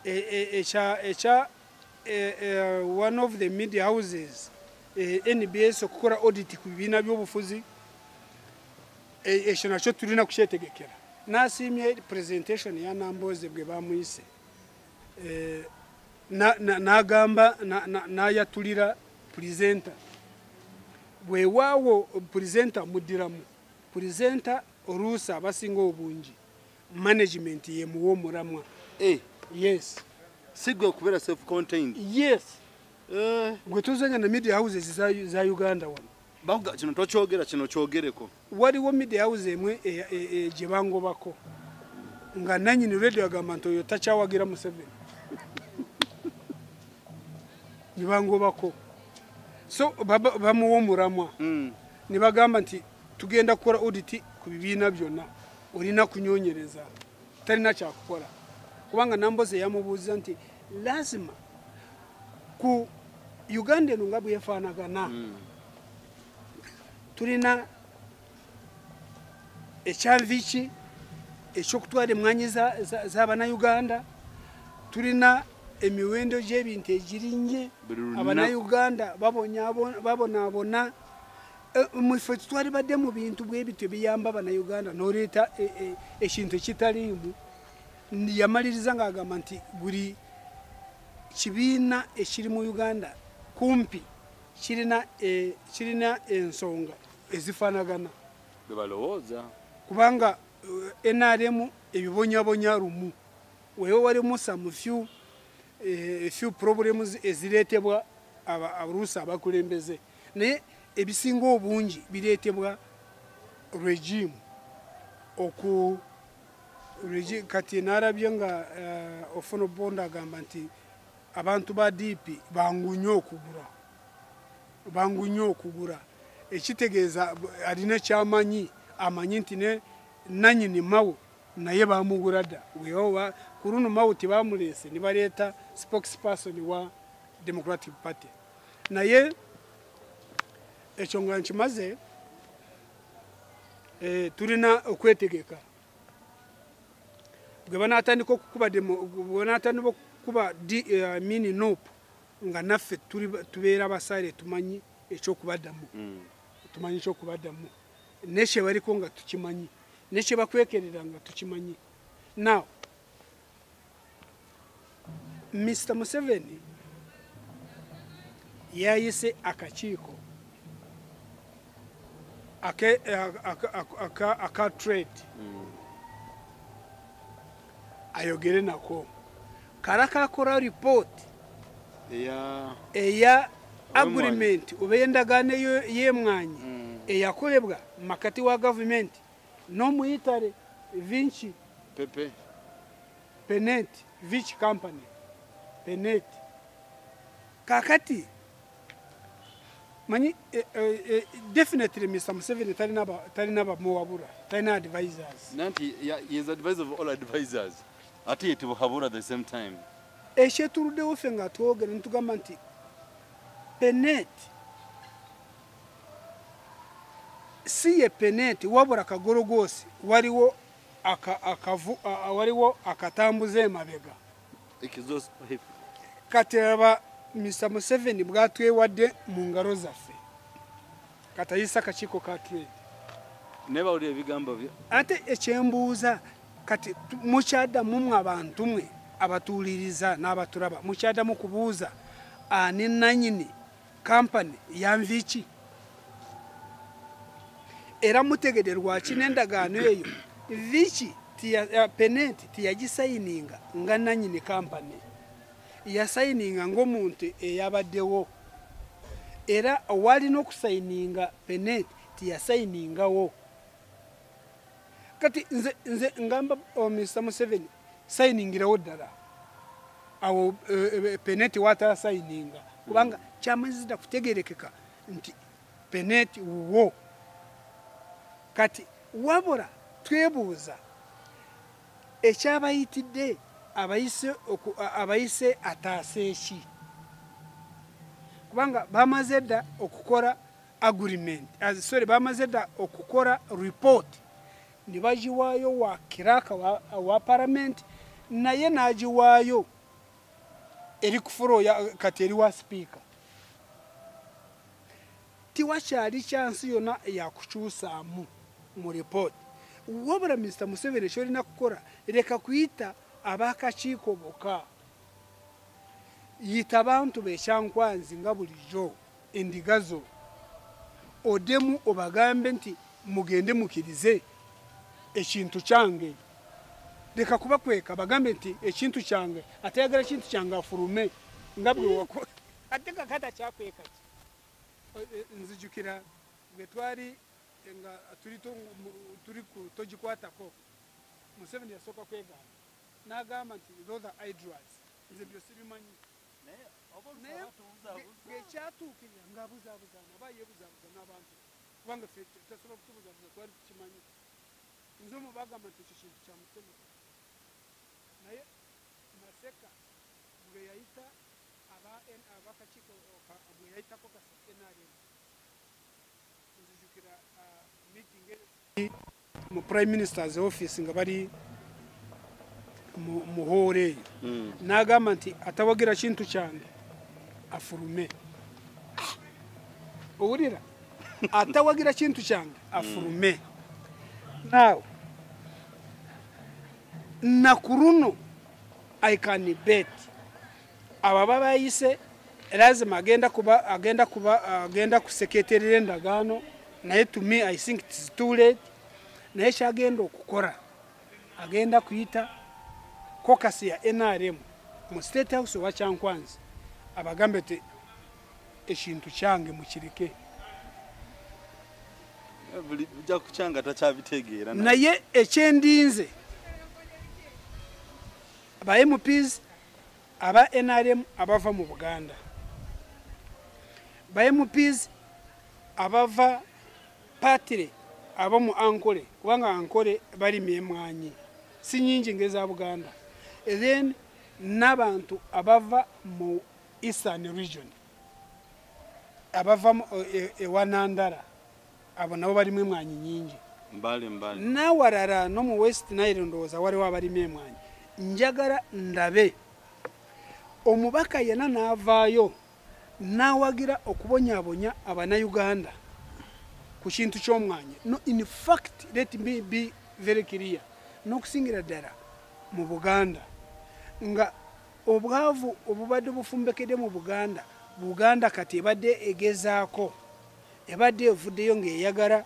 ekya one of the media houses NBS okukola audit ku bibiina by'obufuzi, ekyo nakyo tulina kukyetegekera. Nasiimye presentation ya Namboze bwe bamuyise, n'agamba n'ayatulira presenter. Bwewaawo presenter muddiramu, presenter oluusi abasinga obungi management yemuwa omulamwa. Yes. Sigwe okubeera self contained. Yes. Gwe tuzanya na media houses za Uganda wano. Bakuga kino tokyogera, kino kyogereko. Waliwo media house emwe gye bangobako nga nannyini radio agamba nti oyo takyawagira Museveni. Ne bangobako. So bamuwa omulamwa. Ne bagamba nti tugenda kukola audit ku bibiina byonna, olina kunyonyereza, talina kyakukola. Kubanga Namboze yamubuuza nti lazima ku Uganda eno nga bwefaanagana, tulina ekyanviki ekyokutwala emwanyi z'abannayuganda, tulina emiwendo gy'ebintu egirinye, abannayuganda babonaabona. Muffe twalibadde mu bintu bwebityo ebiyamba abannayuganda, n'oleeta ekintu ekitaliimu. Yamaliriza ng'agamba nti buli kibiina ekiri mu Uganda kumpi kirina ensonga ezifaanagana. Bwe balowooza. Kubanga NRM ebibonyabonya lumu, weewo walimu some few problems ezireetebwa abaruusi abakulembeze, naye ebisinga obungi bireetebwa regime. Kati nalabye nga Ofono Bondo agamba nti abantu ba DP bangu nnyo okugula, ekitegeeza alina kyamanyi, amanyi nti ne nannyini Mao naye bamugula dda. Weewo ku luno Mao tebamuleese ne baleeta spokesperson wa Democratic Party. Naye ekyo nga nkimaze, tulina okwetegeka. Bwe banaatandika okukuba mini NUP, nga naffe tubeera basaale tumanyi ekyokubaddamu, tumanyi ekyokubaddamu, nekye baliko nga tukimanyi, nekye bakwekerera nga tukimanyi. Now Mr. Museveni yayise akakiiko aka trade. ayogere nako. Karaka akora report eya agreement oba endagaano y'emwanyi eyakolebwa makati wa government n'omuyitale Vinci Pepe Penet Vinci Company Penet. Kakati manyi definitely Mr. Museveni talina bamuwabula, talina advisors. Nanti he is advisor of all advisors. Ate yetubuhabura at the same time. Ekyetuluddewo ffe nga twogera ne tugamba nti Penet si ye Penet wabula kagologoosi, waliwo waliwo akatambuza emabega. Kati aba Mr. Museveni bwatwewadde mu ngalo zaffe katayisa akakiiko ka trade. Nebawulira ebigambo bye. Ate ekyembuuza kati mukyaddamu mmwe abantu mwe abatuwuliriza n'abatulaba, mukyaddamu kubuuza ani nannyini kampani ya Nviki? Era mutegedde lwaki n'endagaano eyo Vinci Penet tiyagisayininga nga nannyini kampani, yasayininga ng'omuntu eyabaddewo. Era owalina okusayininga Penet tiyasayiningawo. Kati nze ngamba Mr. Museveni sayiningirawo ddala awo Penet watasayininga, kubanga kyamazida kutegerekeka nti Penet wuwo. Kati wabula twebuuza ekyabayitidde abayise ataase ki, kubanga bamaze dda okukola agreement, sorry, bamaze dda okukola report ne bagiwaayo wa kiraka wa parliament, naye n'agiwaayo eri ku ya kati eri wa speaker. Tiwakyali kyansi yonna yakukyusaamu mu report. Wabula Mr. Museveni ky'olina kukola, leka kuyita ab'akakiiko bokka, yita abantu b'ekyankwanzi nga bulijjo endiga zo, oddemu obagambe nti mugende mukirize ekintu kyange. Leka kubakweka, bagambe nti ekintu kyange, atayagala kintu kyange afulume nga bwe wakola. Ate kakata kyakweka ki? Nzijukira bwe twali nga tuli ku togikwatako, Museveni yasooka kwegaana n'agamba nti those are idlers, nze byo sibimanyi. Naye bwekyatuukirira ng'abuzaabuzaana aba yeebuzaabuza n'abantu, kubanga ffe tasobola kutubuzaabuza, twali tukimanyi. Nze omu bagamba nti ekyo kintu kya Museveni, naye Maseka bwe yayita abakakiiko bwe yayitako kasa NRM, nzijukira meeting mu Prime Minister's office nga bali mu hall eyo, n'agamba nti atawagira kintu kyange afulume. Owulira? Atawagira kintu kyange afulume. Now nakuruno I can bet abo babayise lazima agenda kuseketerera endagaano, naye to me I think it's too late. Naye kyagenda okukola, agenda kuyita caucus ya NRM mu State House owa Kyankwanzi, abagambe nti ekintu kyange mukireke. Bijja kukyanga takyabitegeera. Naye ekyendinze aba MPs aba NRM abava mu Buganda, ba MPs abava patire abo mu Ankole, kubanga Ankole balimye emwanyi si nyingi ng'eza Buganda, then n'abantu abava mu Eastern region, abava mu ewanandara, abo nabo balimu emwanyi nyingi. Mbale mbale. N'awalala no mu West Nile ndowooza waliwo abalimu emwanyi. Njagala ndabe omubaka yenna n'avaayo n'awagira okubonyaabonya Abannayuganda ku kintu ky'omwanyi. No, in fact, let me be very clear, n'okusingira ddala mu Buganda nga obwavu obubadde bufumbekedde mu Buganda, Buganda kati ebadde egezaako, ebadde evuddeyo ng'eyagala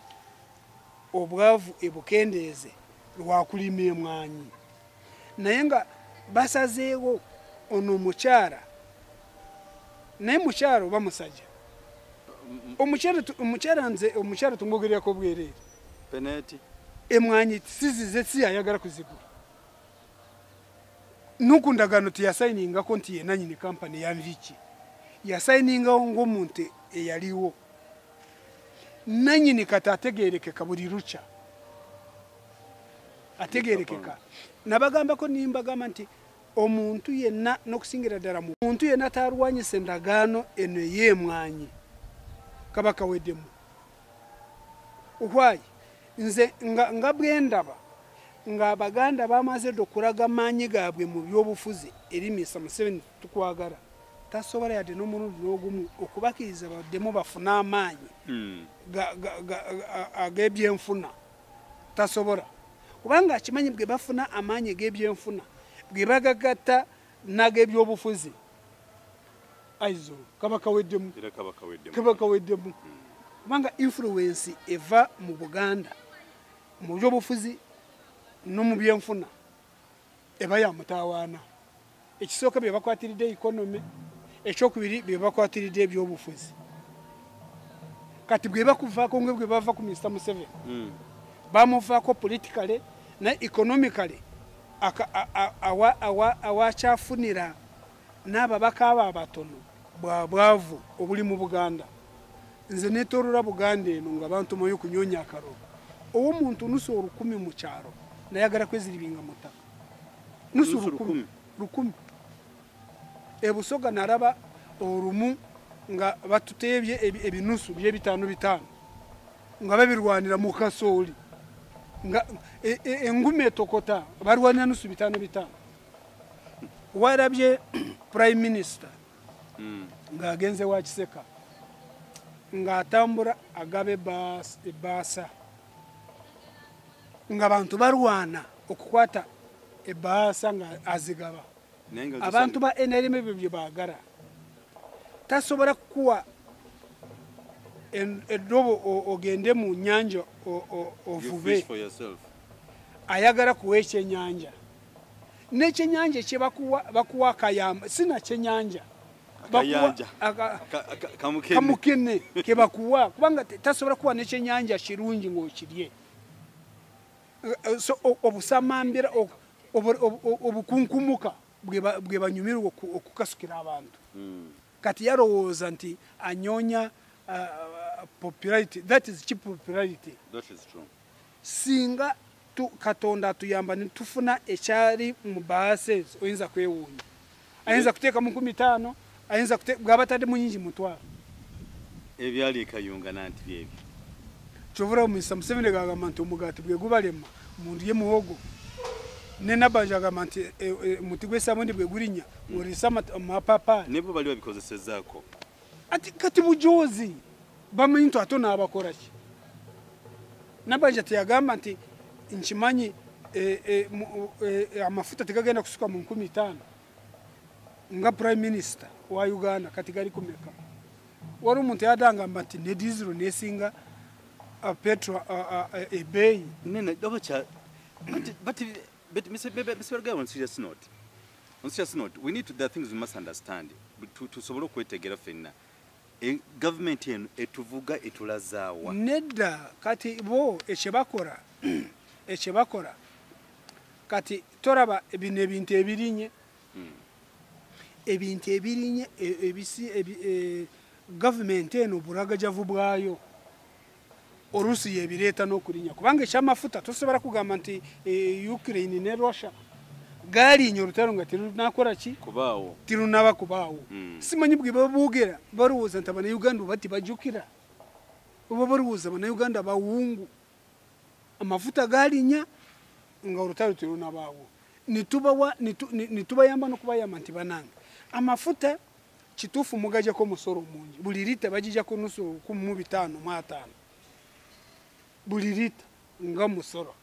obwavu ebukendeeze lwakulima emwanyi. Naye nga basazeewo ono omukyala, naye mukyala oba musajja, omukyala nze omukyala tumwogererako bwereere. Peneti emwanyi sizize si ayagala kuzigula. N'okundagaano teyasayiningako nti ye nannyini kampani ya Nviki, yasayiningawo ng'omuntu eyaliwo nannyini. Kati ategeerekeka buli lukya, ategeerekeka. Nabagambako nimbagamba nti omuntu yenna, n'okusingira ddala muntu yenna talwanyisa endagaano eno ey'emwanyi, kaba kaweddemu. Why? Nze nga bwe ndaba ng'Abaganda bamaze dda okulaga amaanyi gaabwe mu byobufuzi eri Mr Museveni, tukwagala, tasobola yadde n'omulundi n'ogumu okubakiriza baddemu bafune amaanyi ag'ebyenfuna. Tasobola, kubanga akimanyi bwe bafuna amaanyi ag'ebyenfuna, bwe bagagatta n'ag'ebyobufuzi, aizo kaba kaweddemu. Era kaba kaweddemu. Kaba kaweddemu, kubanga influence eva mu Buganda mu byobufuzi no mu byenfuna eba ya mutawaana. Ekisooka bye bakwatiridde economy, ekyokubiri bye bakwatiridde ebyobufuzi. Kati bwe bakuvaako nga bwe bava ku Mr Museveni, bamuvaako politically naye economically awakyafunira n'ababaka abo abatono bwa bwavu obuli mu Buganda. Nze netorola Buganda eno nga bantumayo okunyonya akalulu, ow'omuntu nusu 1,000 mu kyalo nayagala kweziribinga mu ttaka nusu. Nusu? 1,000, 1,000. Ebusoga naraba olumu nga batuteebye ebinusu byebitaano bitaano nga babirwanira mu kasooli, nga engumi etokota, balwanira nusu bitaano bitaano. Warabye prime minister ng'agenze wa Kiseka ng'atambula agaba ebbaasa, nga bantu balwana okukwata ebbaasa nga azigaba. Naye nga Abantu ba NRM ebyo bye baagala. Tasobola kukuwa eddobo ogende mu nnyanja You ovube. fish for yourself. Ayagala kuwa ekyennyanja, n'ekyennyanja kyebakuwa bakuwa akayamba, sina kyennyanja. Bakuwa Akayanja. Kamukene. Kamukene kebakuwa, kubanga tasobola kuwa n'ekyennyanja kirungi ng'okirye. So obusamambira obukunkumuka bwe banyumirwa okukasukira abantu. Kati yalowooza nti anyonya popularity. That is cheap popularity. That is true. Singa Katonda atuyamba netufuna ekyali mu baase, oyinza kwewuunya, ayinza kuteeka mu 50,000, ayinza bw'aba tadde mu nyingi 500,000. Ebyali ekayunga nanti byebyo. Kyovula Mr Museveni gagamba nti omugaati bwe gubalema mundye muwogo, ne Nabanja agamba nti muti gw'esabundi bwe gulinnya ng'oliisa amapapaali. Nebo bali babikozesezaako. Ati kati bujozi bamanyi nti ate onaabakola ki. Nabanja teyagamba nti nkimanyi amafuta tegagenda kusuka mu 5,000 nga prime minister wa Uganda. Kati gali kumeka? Wali omuntu yadangamba nti ne diesel nesinga petro ebbeeyi. Nene, oba kya but Mr. Mr. Berger, on serious note, on serious note, we need to, there are things we must understand. Tusobole okwetegera ffenna. Government eno etuvuga etulazaawa? Nedda, kati bo ekyebakola kati toraba bino ebintu ebirinye, ebintu ebirinye ebisi gavumenti eno obulagajavu bwayo oluusi yebireeta n'okulinnya, kubanga ekyamafuta tosobola kugamba nti Ukraine ne Russia galinnya olutalo nga terunakola ki? Kubaawo. Tirunaba kubaawo. Simanyi bwe baboogera balowooza nti Abannayuganda oba tibajjukira, oba balowooza Abannayuganda bawungu. Amafuta galinnya nga olutalo terunabaawo, nitubawa nitubayamba n'okubayamba nti banange, amafuta kituufu mugajjako omusolo mungi, buli lita bagijjako nusu 1,550 buli lita nga musolo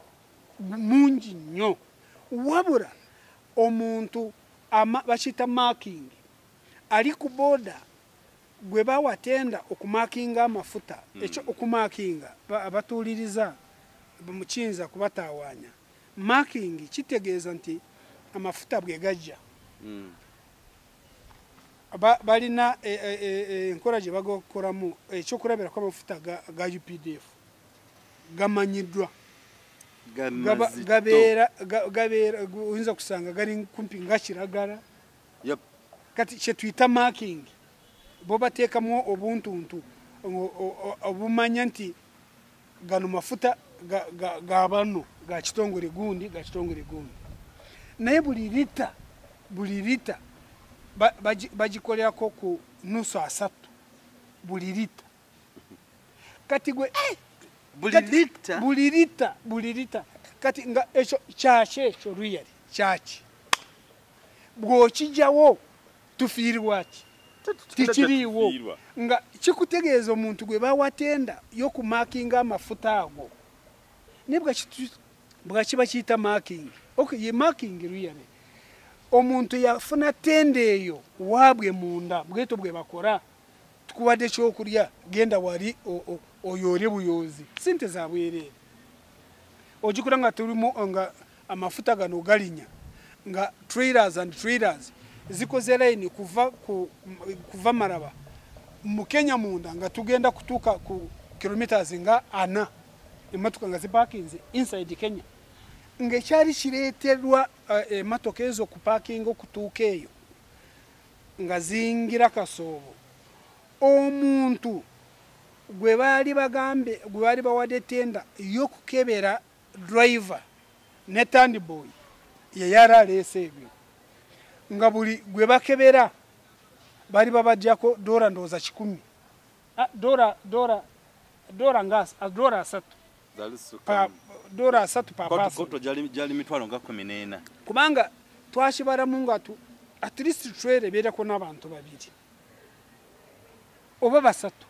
mungi nnyo. Wabula omuntu bakiyita marking ali ku boda gwe bawatenda okumakinga amafuta. Ekyo okumakinga, abatuuliriza mukiyinza kubatawaanya. Marking kitegeeza nti Amafuta bwe gajja balina enkola gye bagakolamu. Ekyokulabirako, amafuta ga UPDF gamanyiddwa, gabeera oyinza kusanga gali kumpi nga kiragala. Kati kyetuyita marking, bo bateekamu obuntuntu obumanya nti gano mafuta ga bano, ga kitongole gundi, ga kitongole gundi. Naye buli lita bagikolerako ku nusu asatu buli lita. Kati gwe buli lita? Buli lita, buli lita. Kati nga ekyo kyaki? Ekyo really kyaki? Bw'okijjawo tufiirwaki? Tikiriiwo. Nga kikutegeeza omuntu gwe bawatenda y'okumakinga amafuta ago, naye bwakiba kiyita marking, okay, ye marking really. Omuntu yafuna tenda eyo waabwe munda, bweto bwe bakora, tukuwadde ekyokulya, genda wali oyoole buyozi sente zabwereere. Ogikula nga tulimu nga amafuta gano galinya nga trailers and trailers zikoze line kuva Maraba mu Kenya munda, nga tugenda kutuuka ku kilometers nga 40, emmotoka nga zipakinze inside Kenya. Ng'ekyali kireeterwa emmotoka ezo kupakinga okutuuka eyo nga zingira kasoobo, omuntu gwe baali bagambe, gwe baali bawadde tenda y'okukebera driver ne turnboy, ye yali aleese ebyo, nga buli gwe bakebera baali babajjako dola ndowooza 100, dola nga dola 30 pa dola 30 pa person. Koto gyali mitwalo nga 14. Kubanga twakibalamu nga tu at least trailer ebeerako n'abantu babiri oba basatu,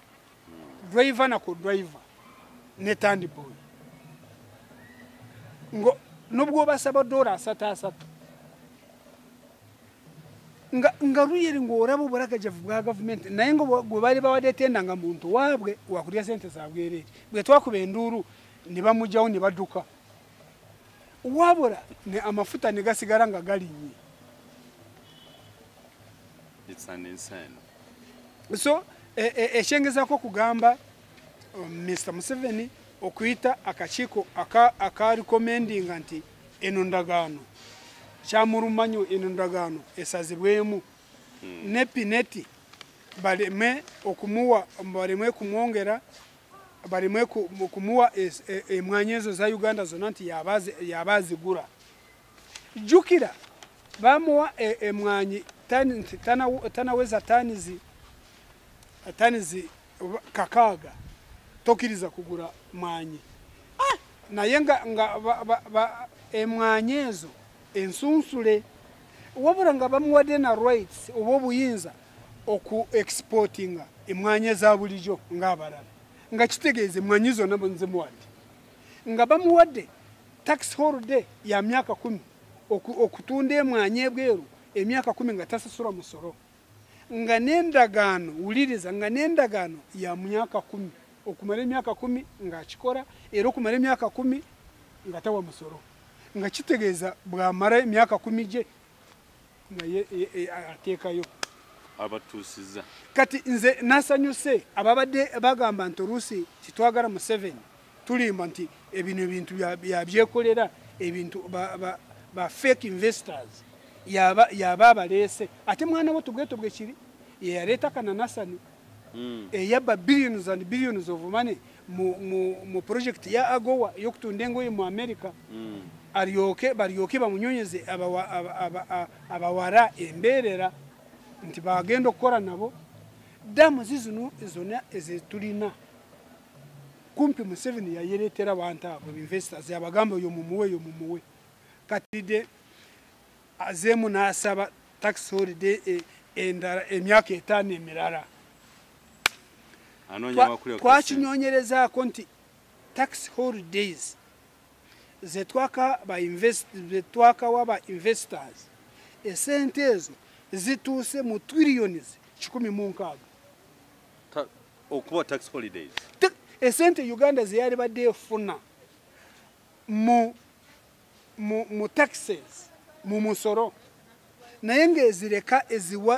driver na co-driver ne turnboy, ngo nubwo basaba dola asatu asatu, nga really ng'olaba obulagajavu bwa gavumenti. Naye nga gwe baali bawadde tenda nga muntu waabwe wakulya sente zabwereere. Bwe twakuba enduulu ne bamugjawo ne badduka, wabula ne amafuta ne gasigala nga galinnye. It's an insane. So ekyengezaako okugamba, Mr Museveni okuyita akakiiko aka recommendinga nti eno ndagaano kyamulumanyo, eno ndagaano esazibwemu ne Pinetti, baleme okumuwa, baleme kumwongera, baleme kumuwa emwanyi ezo za Uganda zonna nti yaba azigura. Jjukira bamuwa emwanyi nti tanaweza tanizi 6, tokiriza kugura mwanyi. Naye nga emwanyi ezo ensunsule, wabula nga bamuwadde na rights oba obuyinza oku exportinga emwanyi eza bulijjo ng'abalala, nga kitegeeza emwanyi zonna nzimuwadde, nga bamuwadde tax holiday ya myaka 10 okutunda emwanyi ebweru emyaka 10 nga tasasula musolo, nga n'endagaano, wuliriza, nga n'endagaano ya myaka 10, okumala emyaka 10 ng'akikola, era okumala emyaka 10 nga tawa musolo, nga kitegeeza bw'amala emyaka 10 gye nga ye ateekayo. Abatuusiza. Kati nze nasanyuse ababadde bagamba nti oluusi titwagala Museveni, tulimba, nti ebino ebintu byabyekolera, ebintu ba fake investors yaba abaleese. Ate mwana wo tubweto bwe kiri yeyaleeta kananasani eyabba billions and billions of money mu project ya AGOA ey'okutunda engoye mu America. Alyoke balyoke bamunyonyeze abawara embeerera nti bagenda okukola nabo damu zizino zonna ezetulina. Kumpi Museveni yayereetera abantu abo investors, yabagamba oyo mumuwe, oyo mumuwe. Kati azeemu n'asaba tax holiday endala emyaka 5 emirala. Anoonya wakulya. Twakinyonyerezaako nti tax holidays zetwakawa ba investors, esente ezo zituuse mu trillions 160. Okuwa tax holidays. Esente Uganda zeyali badde efuna mu taxes. mu musoro, naye ng'ezireka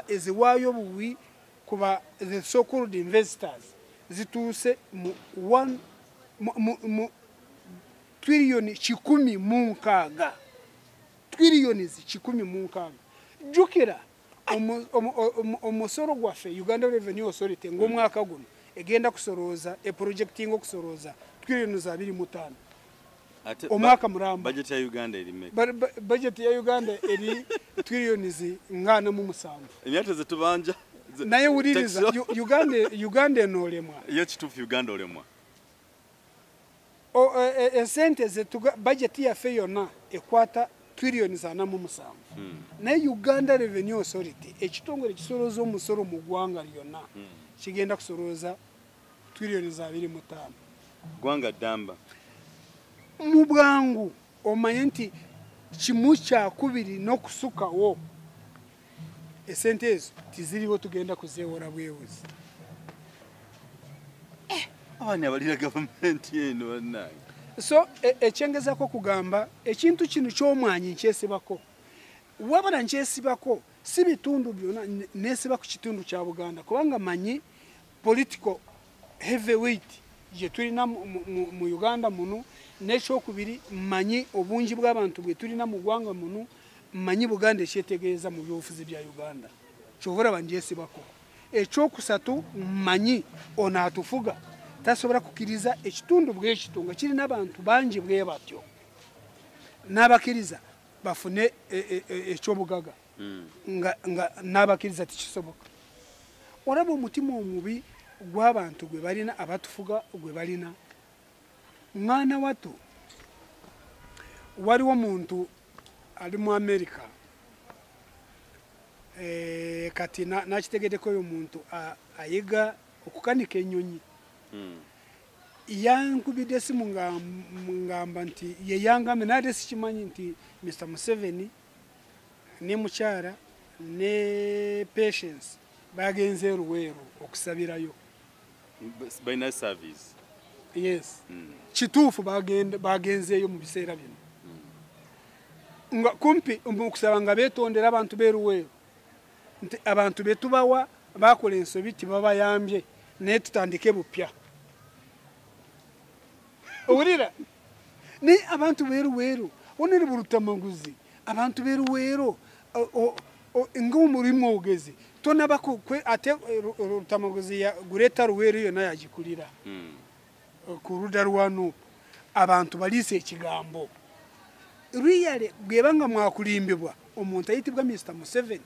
eziwaayo buwi kuba the so called investors zituuse mu trillion 160. Trillions 160. Jjukira omusoro gwaffe Uganda Revenue Authority ng'omwaka guno egenda kusorooza eprojecting okusorooza trillion 25. Omwaka muramba. Budget ya Uganda eri meka? Budget ya Uganda eri trillions 47. Emyaka zetubanja naye wuliriza Uganda enolemwa. Ye kituufu Uganda olemwa. Esente zetuga budget yaffe yonna ekwata trillion 47. Naye Uganda Revenue Authority ekitongole kisolooza omusolo mu ggwanga lyonna kigenda kusolooza trillion 25. Ggwanga ddamba. Mu bwangu omanye nti 1/2 n'okusukawo esente ezo tiziriwo, tugenda kuzeewola bwewozi. Abaana abalira gavumenti eno bannange. So ekyengezako kugamba ekintu kino ky'omwanyi nkyesibako, wabula nkyesibako si bitundu byonna, nesiba ku kitundu kya Buganda kubanga manyi political heavyweight gye tulina mu Uganda muno, n'ekyokubiri manyi obungi bw'abantu bwe tulina mu ggwanga muno, manyi Buganda ekyetegeeza mu byobufuzi bya Uganda, kyova olaba ngyesibako. Ekyokusatu manyi ono atufuga tasobola kukkiriza ekitundu bw'ekito nga kirina abantu bangi bwe batyo n'abakkiriza bafune ekyobugaga nga n'abakkiriza tekisoboka. Olaba omutima omubi gw'abantu gwe balina abatufuga gwe balina. Mwana wattu waliwo omuntu ali mu Amerika, kati nakitegeddeko oyo muntu ayiga okukanika ennyonyi. Yankubidde essimu ngamba nti ye yangambe naye sikimanyi nti Mr. Museveni ne mukyala ne Patience bagenze Luweero okusabirayo. Balina service. Yes. Kituufu bagenzeeyo mu biseera bino. Nga kumpi okusaba nga beetondera abantu b'e Luweero nti abantu be tubawa bakola ensobi tibabayambye naye tutandike bupya. Owulira? Naye abantu b'e Luweero onere bulutamaguzi, abantu b'e Luweero ng'omulimu ogezi tonabako ate Lutamaguzi ya Greater Luweero yonna yagikulira ku ludda lwa Nuupu. Abantu baliisa ekigambo. Really bwebanga mwakulimbibwa omuntu ayitibwa Mr. Museveni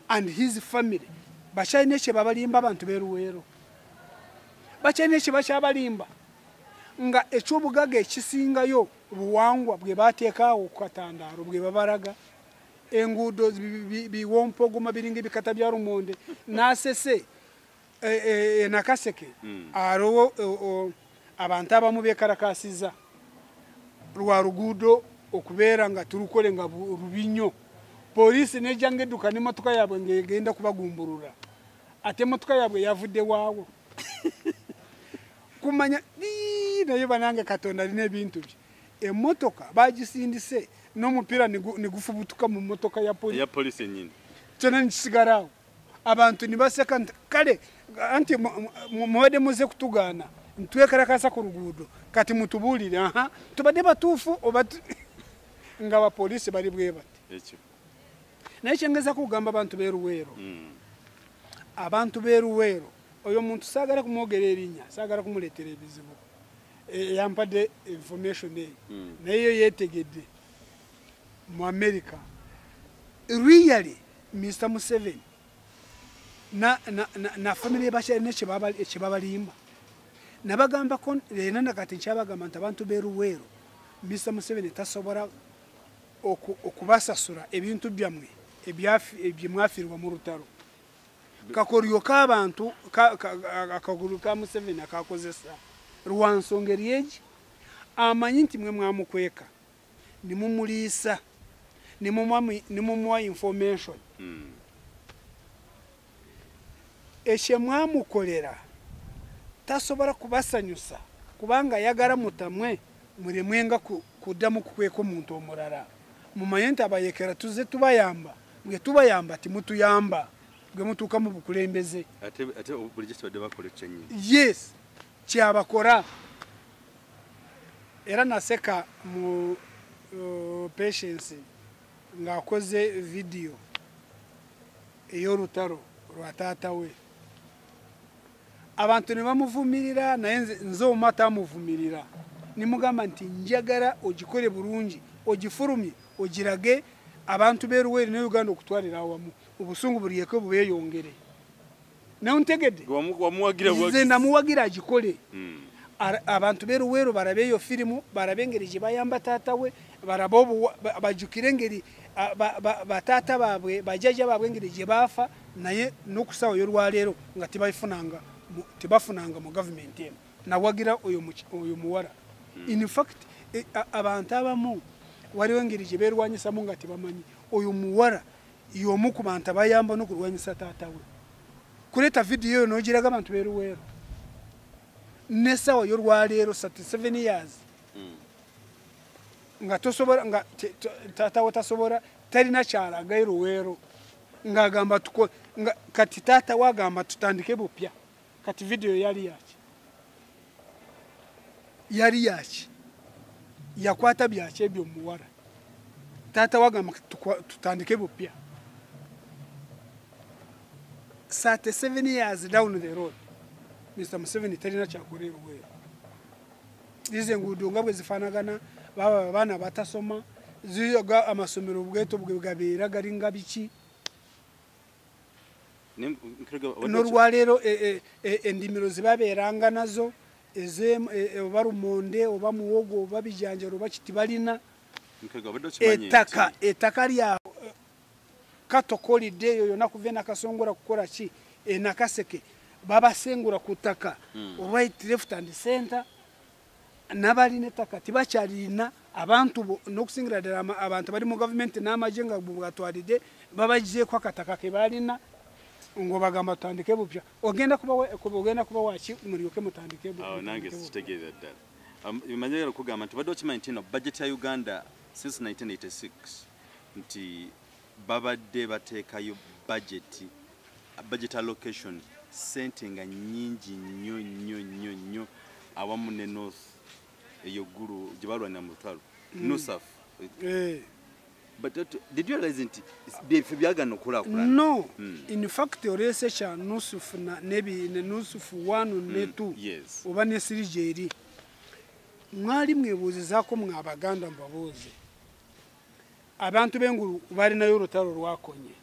and his family bakyalina kye babalimba abantu b'e Luweero, bakyalina kye bakyabalimba nga ekyobugaga ekisingayo buwangwa bwe bateekaawo ku katandaalo bwe babalaga enguudo biwompogoma biringa ebikata bya lumonde n'asese Nakaseke alowo abantu abamu beekalakaasizza lwa luguudo okubeera nga tulukole nga lubi nnyo. Poliisi nejja ng'edduka n'emmotoka yaabwe ng'egenda kubagumbulula, ate emmotoka yaabwe yavudde waawo. Kumanya naye banange Katonda alina ebintu bye. Emmotoka bagisindise n'omupiira ne gufubutuka mu mmotoka ya poliisi yennyini, kyonna ne kisigala awo. Abantu ne baseka nti kale anti mubadde muze kutugaana ntwekalakasa ku luguudo, kati mutubuulire aha tubadde batuufu oba nga abapoliisi bali bwe bati. Ekyo naye kyengeza kugamba abantu b'e Luweero, abantu b'e Luweero oyo omuntu saagala kumwogera erinnya, saagala kumuleetera ebizibu, yampadde information eyo naye yo yeetegedde mu America. Really Mr. Museveni na family bakyalina kye babalimba. Nabagambako era nakati nkyabagamba nti abantu b'e Luweero Mr. Museveni tasobola okubasasula ebintu byammwe bye mwafiirwa mu lutalo. Kakolyo k'abantu akagulu ka Museveni akakozesa lwa nsonga eri egi, amanyi nti mwe mwamukweka ne mumuliisa ne mumuwa information. Ekye mwamukolera tasobola kubasanyusa kubanga ayagala mutamwe mulemwenga kuddamu kukweka omuntu omulala. Mumanye nti abayekera tuze tubayamba, bwe tubayamba timutuyamba, bwe mutuuka mu bukulembeze. Ate bulijjo kibadde bakola kyennyini. Yes, kyabakora. Era naseka mu Patience ng'akoze vidiyo ey'olutalo lwa taata we. Abantu ne bamuvumirira, naye nze omu atamuvumirira. Nimugamba nti njagala ogikole bulungi, ogifulumye, ogirage abantu b'e Luweero ne Uganda okutwalira awamu, obusungu bulyeko bubeeyongere. Naye ontegedde? Nze namuwagira agikole. Abantu b'e Luweero balabe eyo firimu, balabe engeri gye bayamba taata we, balabe bajjukire engeri bataata baabwe, bajjajja baabwe engeri gye baafa, naye n'okusaawa y'olwaleero nga tebafunanga mu gavumenti eno. Nawagira oyo muwala. In fact, abantu abamu waliwo engeri gye beerwanyisamu nga tebamanyi. Oyo muwala y'omu ku bantu abayamba n'okulwanyisa taata we. Kuleeta vidiyo eyo n'ogiraga abantu b'e Luweero. N'essaawa y'olwaleero 37 years nga tosobola, nga taata we tasobola, talina kyalaga e Luweero. Ng'agamba kati taata we agamba tutandike bupya. Kati vidiyo yali yaki? Yali yaki? Yakwata byaki ebyo omuwala? Taata we agamba tutandike bupya. 37 years down the road, Mr. Museveni talina kyakola e Luweero. Zizo enguudo nga bwe zifaanagana, baba abaana batasoma, ziyoga amasomero obweto bwe gabeera galinga biki. N'olwaleero endimiro zibabeeranga nazo, oba lumonde, oba muwogo, oba bijanjalo, oba kiti balina. Ettaka lya katokolidde eyo yonna kuva e Nakasongola kukola ki, e Nakaseke, babasengula ku ttaka right, left and center. N'abalina ettaka tibakyalina abantu, n'okusingira ddala abantu bali mu gavumenti n'amagye nga bwatwalidde babaggyeeko akataka ke balina, ng'obagamba tutandike bupya. Ogenda kuba waki mulyoke mutandike bupya? Awo nange sikitegeera ddala. Manyagala okugamba nti obadde okimanyi nti eno budget ya Uganda since 1986 nti babadde bateekayo budget allocation ssente nga nnyingi nnyo nnyo nnyo nnyo, awamu ne North eyo Ggulu gye balwanira mu lutalo, NUSAF. But did you realize nti bye byagaana okulaakulana? No, in fact oleese kya NUSAF ne NUSAF 1 ne 2 oba ne 3 eri. Mwali mwebuuzizaako mwe Abaganda, mbabuuze. Abantu b'engulu balinayo olutalo lwakonye.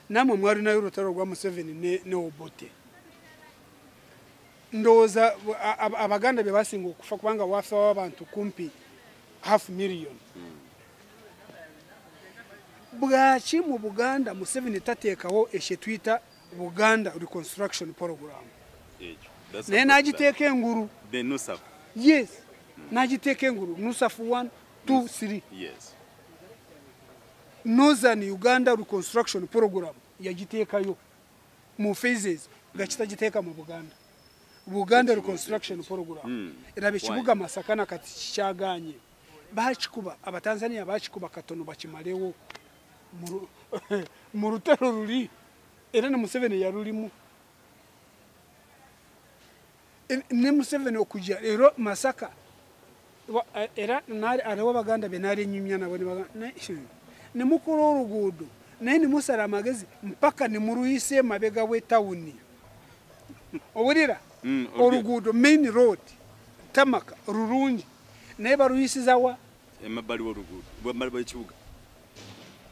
Nammwe mwalinayo olutalo lwa Museveni ne Obote. Ndowooza Abaganda be basinga okufa kubanga waafawo abantu kumpi 500,000. Bwaki mu Buganda Museveni tateekawo ekyetuyita Buganda Reconstruction Program? Naye n'agiteeka engulu. The NUSAF. Yes, n'agiteeka engulu. NUSAF 1, 2, 3. Yes. Northern Uganda Reconstruction Program yagiteekayo mu phases, nga kitagiteeka mu Buganda. Buganda Reconstruction Program. Era ekibuga Masaka nakati kikyagaanye. Bakikuba, Abatanzania bakikuba katono bakimalewo mu lutalo luli, era ne Museveni yalulimu. Ne Museveni okujja era Masaka, era aliwo Abaganda be naali nnyumya nabo ne mukola oluguudo, naye ne musala amagezi mpaka ne muluyisa emabega w'etawuni. Owulira? Oluguudo main road tamaka lulungi, naye baluyisiza wa? Emabbali w'oluguudo, emabbali w'ekibuga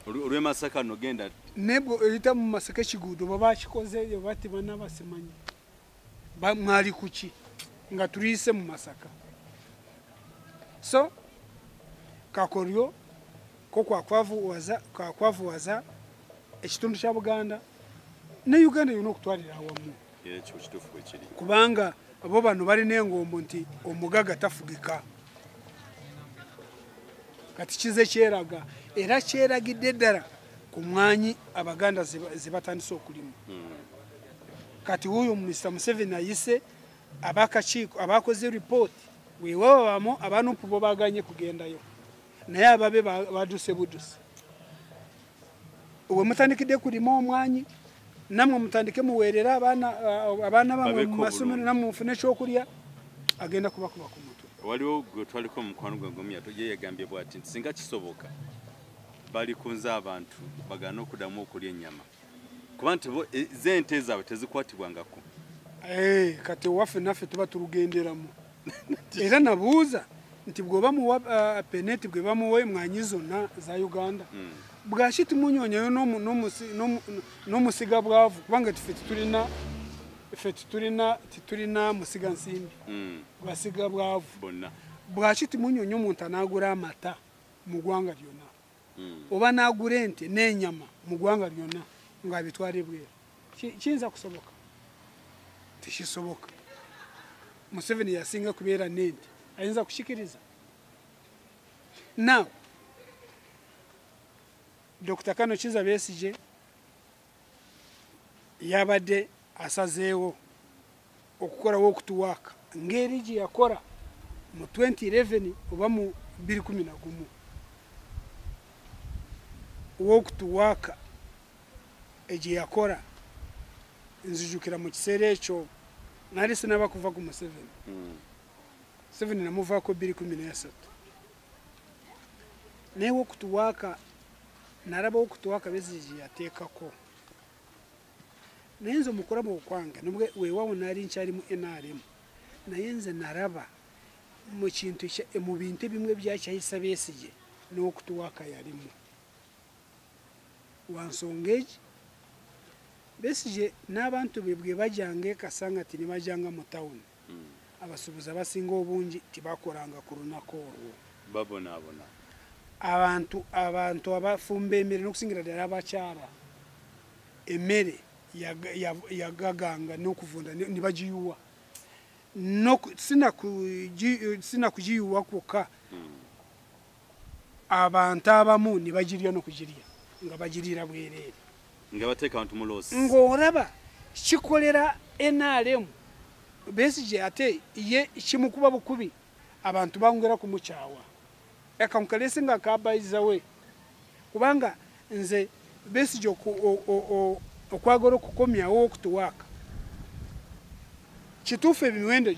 olw'e Masaka nogenda naye oyita mu Masaka ekiguudo baba bakikoze bati bana basimanyi mwali kuki nga tuluyise mu Masaka. So kakoryo ko kwakwavuwaza ekitundu kya Buganda ne Uganda yonna okutwalira awamu. Kubanga abo bano balina engombo nti omugaga tafugika. Kati kize kyeraga, era kyeragidde ddala ku mwanyi Abaganda ze batandise okulima. Kati wuuyo Mr. Museveni ayise abakakiiko abakoze report, weewaawo abanupu bo baganye kugendayo. Naye ababe baduse buduse. We mutandikidde kulima omwanyi, namwe mutandike muweerera abaana bamwe mu masomero, namwe mufune ekyokulya, agenda kubakuba ku mutwe. Waliwo gwe twaliko mukwano gwe Ngomya ye yagambye bw'ati nti singa kisoboka balikunze abantu bagaana okuddamu okulya ennyama, kuba nti bo z'ente zaabwe tezikwatibwangako. Kati owaffe naffe tuba tulugenderamu. Era nabuuza nti bw'oba muwa peneti, bwe bamuwa emwanyi zonna za Uganda, bwaki timunyonyayo n'omusiga bwavu? Kubanga ffe tetulina musiga nsimbi, basiga bwavu bonna. Bwaki timunyonya omuntu anaagula amata mu ggwanga lyonna, oba n'agula ente n'ennyama mu ggwanga lyonna ng'abitwala ebweru? Kiyinza kusoboka? Tekisoboka. Museveni yasinga kubeera n'ente, ayinza kushikiriza? Now Dr. Kano Kizza Besigye yabadde asazeewo okukola walk to work ng'eri gye yakola mu 2011 oba mu 2011. Walk to work egye yakola, nzijukira mu kiseera ekyo nali sinaba kuva ku Museveni. Museveni namuvaako 2013. Naye walk to work, nalaba walk to work Besigye gye yateekako. Naye nze omukulaba okwange, nubwo weewaawo nali nkyali mu NRM, naye nze nalaba mu kintu mu bintu ebimu ebyakyayisa Besigye n'okutuwaka yalimu. Lwa nsonga egi, Besigye n'abantu be bwe bajjanga e Kasangati ne bajjanga mu tawuni, abasuubuzi abasinga obungi tebakolanga ku lunaku olwo. Babonaabona. Abantu abafumba emmere n'okusingira ddala abakyala, emmere yagaganga n'okuvunda ne bagiyuwa. Sina kugiyuwa kwokka, abantu abamu ne bagirya n'okugirya nga bagiriira bwereere. Nga bateeka abantu mu loss. Ng'olaba kikolera NRM. Besigye ate ye kimukuba bukubi, abantu bongera kumukyawa. Akankalesi nga kabayiza we, kubanga nze Besigye okwagala okukomyawo okutuwaaka, kituufu emiwendo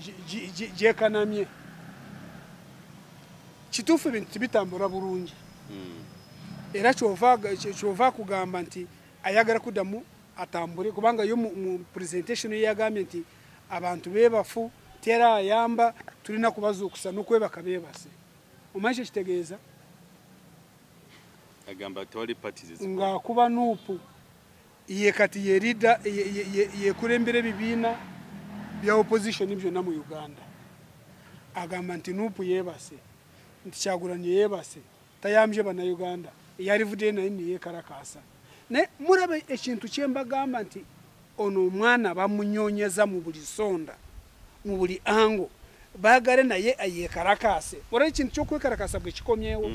gyekanamye, kituufu ebintu tibitambula bulungi. Era kyova kugamba nti ayagala kuddamu atambule, kubanga yo mu presentation ye yagambye nti abantu beebafu, tera ayamba, tulina kubazuukusa n'okwebaka beebase. Omanyi kye kitegeeza? Agamba tewali parties ezikola. Ng'akuba NUP ye kati ye leader, yekulembera ebibiina bya opposition byonna mu Uganda. Agamba nti NUP yeebase, nti Kyagulanyi yeebase, tayambye bannayuganda, eyalivuddeyo naye ne yeekalakaasa. Naye mulaba ekintu kye mbagamba nti ono omwana bamunyonyeza mu buli sonda, mu buli ango, baagala naye yeekalakaase. Olaba ekintu ky'okwekalakaasa bwe kikomyewo.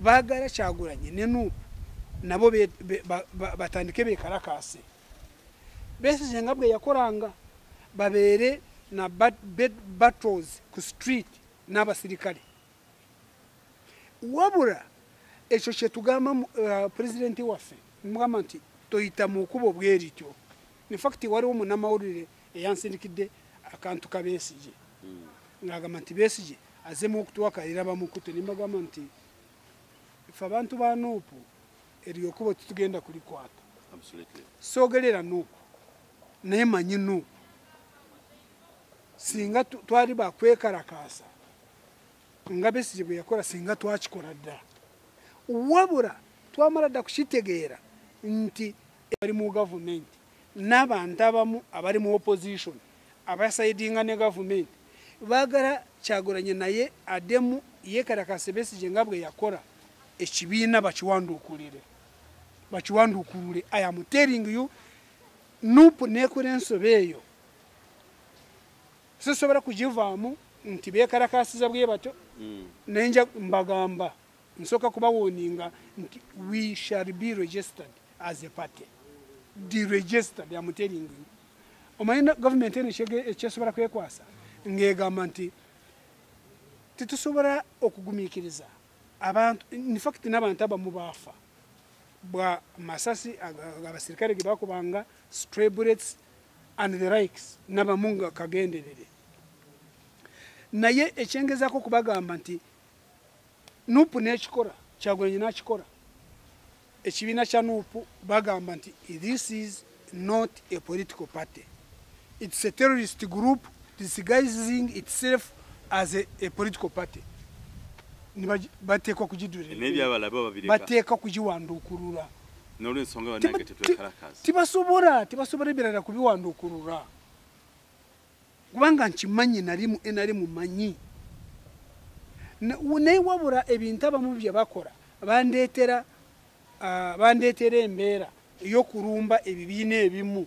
Baagala Kyagulanyi ne NUP nabo batandike beekalakaase. Besigye nga bwe yakolanga, babeere na battles ku street n'abasirikale. Wabula ekyo kye tugamba pulezidenti waffe, mugamba nti toyita mu kkubo bwe lityo. In fact waliwo munnamawulire eyansindikidde akantu ka Besigye, ng'agamba nti Besigye azzeemu okutuwakalira bamukutte. Ne mbagamba nti ffe abantu ba NUP eryo kkubo tetugenda kulikwata. Soogerera NUP, naye manyi NUP. Singa twali bakwekalakaasa nga Besigye bwe yakola, singa twakikola dda. Wabula twamala dda kukitegeera nti bali mu gavumenti n'abantu abamu abali mu opposition abasayidinga ne gavumenti baagala Kyagulanyi naye addemu yeekalakaase Besigye nga bwe yakola, ekibiina bakiwanduukulire, bakiwanduukulule. I am telling you, NUP neekola ensobi eyo, sisobola kugivaamu nti beekalakaasiza bwe batyo. Naye nja mbagamba, nsooka kubawoninga nti we shall be registered as a party. Deregistered, I'm telling you. Omanyi gavumenti eno ekyesobola kwekwasa ng'egamba nti tetusobola okugumiikiriza Abantu in fact n'abantu abamu baafa bwa masasi abasirikale ge bakubanga, stray bullets and the likes, n'abamu nga kagenderere. Naye ekyengezaako kubagamba nti NUP n'ekikola, Kyagulanyi n'akikola. Ekibiina kya NUP bagamba nti this is not a political party, it's a terrorist group disguising itself as a political party. Bateekwa kugidulira, bateekwa kugiwanduukulula. Tibasobola ebirala kubiwanduukulula, kubanga nkimanyi nali mu NRM mumanyi. Naye wabula ebintu abamu bye bakola bandeetera embeera ey'okulumba ebibiina ebimu.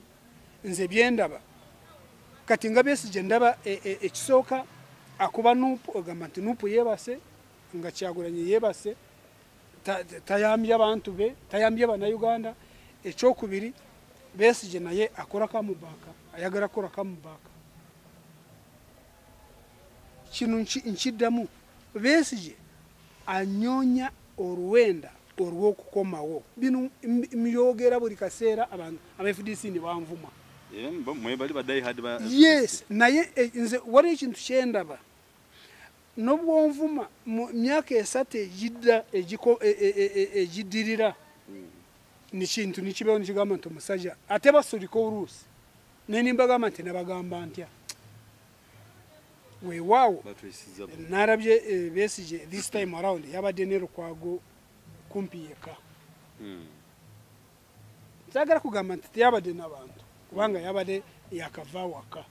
Nze byendaba kati nga Besigye ndaba ekisooka akuba NUP, ogamba nti NUP yeebase, nga Kyagulanyi yeebase, tayambye abantu be, tayambye bannayuganda. Ekyokubiri, Besigye naye akola kamubaaka, ayagala kukola kamubaaka. Kino nkiddamu, Besigye anyonya oluwenda olw'okukomawo. Bino myogera buli kaseera, abantu aba FDC ne banvuma. Yes, naye nze waliwo ekintu kyendaba n'obwonvuma mu myaka 3 egidda egiddirira, nikintu nikibeewo nikigamba nti omusajja ate basulika oluusi, naye nimbagamba nti nabagamba ntya. Weewaawo narabye Besigye this time around yabadde ne Lukwago kumpi yekka. Nsaagala kugamba nti teyabadde n'abantu, kubanga yabadde yakava waka.